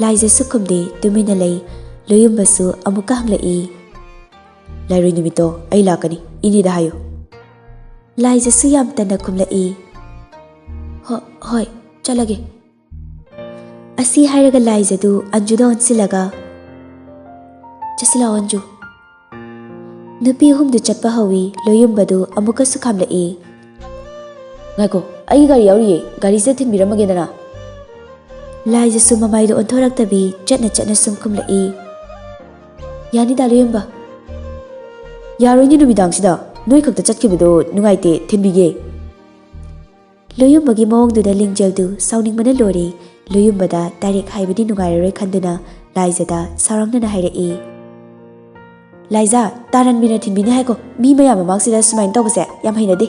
ꯂꯥꯏꯖꯁꯨ ꯈꯨꯝꯗꯦ, ꯇꯨꯃꯤꯟꯅ ꯂꯩ꯫ ꯂꯣꯌꯨꯝꯕꯁꯨ ꯑꯃꯨꯛꯀ ꯍꯪꯂꯛꯏ, "ꯂꯥꯏꯔꯣꯏ ꯅꯨꯃꯤꯠꯇꯣ ꯑꯩ ꯂꯥꯛꯀꯅꯤ, ꯏꯅꯦꯗ ꯍꯥꯏꯌꯨ"꯫ ꯂꯥꯏꯖꯁꯨ ꯌꯥꯝ ꯇꯟꯅ ꯈꯨꯝꯂꯛꯏ, "ꯍꯣ-, ꯍꯣꯏ, ꯆꯠꯂꯒꯦ"꯫ ꯑꯁꯤ ꯍꯥꯏꯔꯒ ꯂꯥꯏꯖꯗꯨ ꯑꯟꯖꯨꯗ ꯑꯣꯟꯁꯤꯜꯂꯒ, "ꯆꯠꯁꯤꯜꯂꯛꯑꯣ, ꯑꯟꯖꯨ"꯫ ꯅꯨꯄꯤ ꯑꯍꯨꯝꯗꯨ ꯆꯠꯄ ꯍꯧꯏ꯫ ꯂꯣꯌꯨꯝꯕꯗꯨ ꯑꯃꯨꯛꯀꯁꯨ ꯈꯥꯝꯂꯛꯏ꯫ "ꯉꯥꯏꯈꯣ, ꯑꯩꯒꯤ ꯒꯥꯔꯤ ꯌꯥꯎꯔꯤꯌꯦ, ꯒꯥꯔꯤꯁꯤꯗ ꯊꯤꯟꯕꯤꯔꯝꯃꯒꯦꯗꯅ"꯫ ꯂꯥꯏꯖꯁꯨ ꯃꯃꯥꯏꯗꯨ ꯑꯣꯟꯊꯣꯔꯛꯇꯕꯤ ꯆꯠꯅ ꯆꯠꯅ ꯁꯨꯝ ꯈꯨꯝꯂꯛꯏ, "ꯌꯥꯅꯤꯗ, ꯂꯣꯌꯨꯝꯕ"꯫ "ꯌꯥꯔꯣꯏꯅꯦ, ꯅꯨꯃꯤꯗꯥꯡꯁꯤꯗ ꯅꯣꯏ ꯈꯛꯇ ꯆꯠꯈꯤꯕꯗꯣ ꯅꯨꯡꯉꯥꯏꯇꯦ, ꯊꯤꯟꯕꯤꯒꯦ"꯫ ꯂꯣꯌꯨꯝꯕꯒꯤ ꯃꯑꯣꯡꯗꯨꯗ ꯂꯤꯡꯖꯦꯜꯗꯨ ꯁꯥꯎꯅꯤꯡꯕꯅ ꯂꯣꯏꯔꯦ꯫ ꯂꯣꯌꯨꯝꯕꯗ ꯗꯥꯏꯔꯦꯛ ꯍꯥꯏꯕꯗꯤ ꯅꯨꯡꯉꯥꯏꯔꯔꯣꯏ ꯈꯟꯗꯨꯅ ꯂꯥꯏꯖꯗ ꯁꯥꯎꯔꯥꯡꯅꯅ ꯍꯥꯏꯔꯛꯏ, "ꯂꯥꯏꯖꯥ, ꯇꯥꯔꯟꯕꯤꯅ ꯊꯤꯟꯕꯤꯅꯤ ꯍꯥꯏꯀꯣ, ꯃꯤ ꯃꯌꯥꯝ ꯃꯃꯥꯡꯁꯤꯗ ꯁꯨꯃꯥꯏꯅ ꯇꯧꯕꯁꯦ ꯌꯥꯝ ꯍꯩꯅꯗꯦ"꯫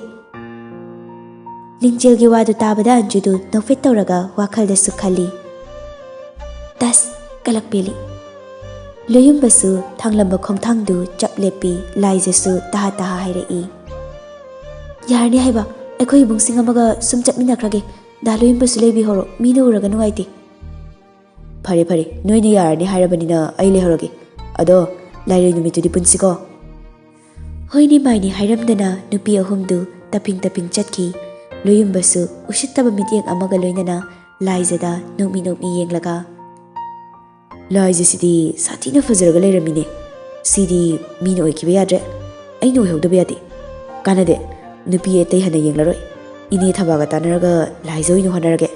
ꯂꯤꯡꯖꯦꯜꯒꯤ ꯋꯥꯗꯨ ꯇꯥꯕꯗ ꯑꯟꯖꯨꯗꯨ ꯅꯣꯛꯐꯦꯠ ꯇꯧꯔꯒ ꯋꯥꯈꯜꯗꯁꯨ ꯈꯜꯂꯤ, "ꯇꯁ, ꯀꯂꯛ ꯄꯦꯜꯂꯤ"꯫ ꯂꯣꯌꯨꯝꯕꯁꯨ ꯊꯥꯡꯂꯝꯕ ꯈꯣꯡꯊꯥꯡꯗꯨ ꯆꯞ ꯂꯦꯞꯄꯤ꯫ ꯂꯥꯏꯖꯁꯨ ꯇꯍꯥ ꯇꯍꯥ ꯍꯥꯏꯔꯛꯏ, "ꯌꯥꯔꯅꯤ ꯍꯥꯏꯕ, ꯑꯩꯈꯣꯏ ꯏꯕꯨꯡꯁꯤꯡ ꯑꯃꯒ ꯁꯨꯝ ꯆꯠꯃꯤꯟꯅꯈ꯭ꯔꯒꯦ꯫ ꯗꯥ ꯂꯣꯌꯨꯝꯕꯁꯨ ꯂꯩꯕꯤꯍꯧꯔꯣ, ꯃꯤꯅ ꯎꯔꯒ ꯅꯨꯡꯉꯥꯏꯇꯦ"꯫ "ꯐꯔꯦ ꯐꯔꯦ, ꯅꯣꯏꯅ ꯌꯥꯔꯅꯤ ꯍꯥꯏꯔꯕꯅꯤꯅ ꯑꯩ ꯂꯩꯍꯧꯔꯒꯦ꯫ ꯑꯗꯣ ꯂꯥꯏꯔꯩ ꯅꯨꯃꯤꯠꯇꯨꯗꯤ ꯄꯨꯟꯁꯤꯀꯣ?" ꯍꯣꯏꯅꯦ ꯃꯥꯏꯅꯦ ꯍꯥꯏꯔꯝꯗꯅ ꯅꯨꯄꯤ ꯑꯍꯨꯝꯗꯨ ꯇꯞꯐꯤꯡ ꯇꯞꯐꯤꯡ ꯆꯠꯈꯤ꯫ ꯂꯣꯌꯨꯝꯕꯁꯨ ꯎꯁꯤꯠꯇꯕ ꯃꯤꯠꯌꯦꯡ ꯑꯃꯒ ꯂꯣꯏꯅꯅ ꯂꯥꯏꯖꯗ ꯅꯣꯛꯃꯤ ꯅꯣꯛꯃꯤ ꯌꯦꯡꯂꯒ, "ꯂꯥꯏꯖꯁꯤꯗꯤ ꯁꯥꯊꯤꯅ ꯐꯖꯔꯒ ꯂꯩꯔꯝꯃꯤꯅꯦ꯫ ꯁꯤꯗꯤ ꯃꯤꯅ ꯑꯣꯏꯈꯤꯕ ꯌꯥꯗ꯭ꯔꯦ꯫ ꯑꯩꯅ ꯑꯣꯏꯍꯧꯗꯕ ꯌꯥꯗꯦ꯫ ꯀꯥꯟꯅꯗꯦ꯫ ꯅꯨꯄꯤ ꯑꯇꯩ ꯍꯟꯅ ꯌꯦꯡꯂꯔꯣꯏ꯫ ꯏꯅꯦ ꯊꯕꯥꯒ ꯇꯥꯟꯅꯔꯒ ꯂꯥꯏꯖ ꯑꯣꯏꯅ ꯍꯣꯠꯅꯔꯒꯦ꯫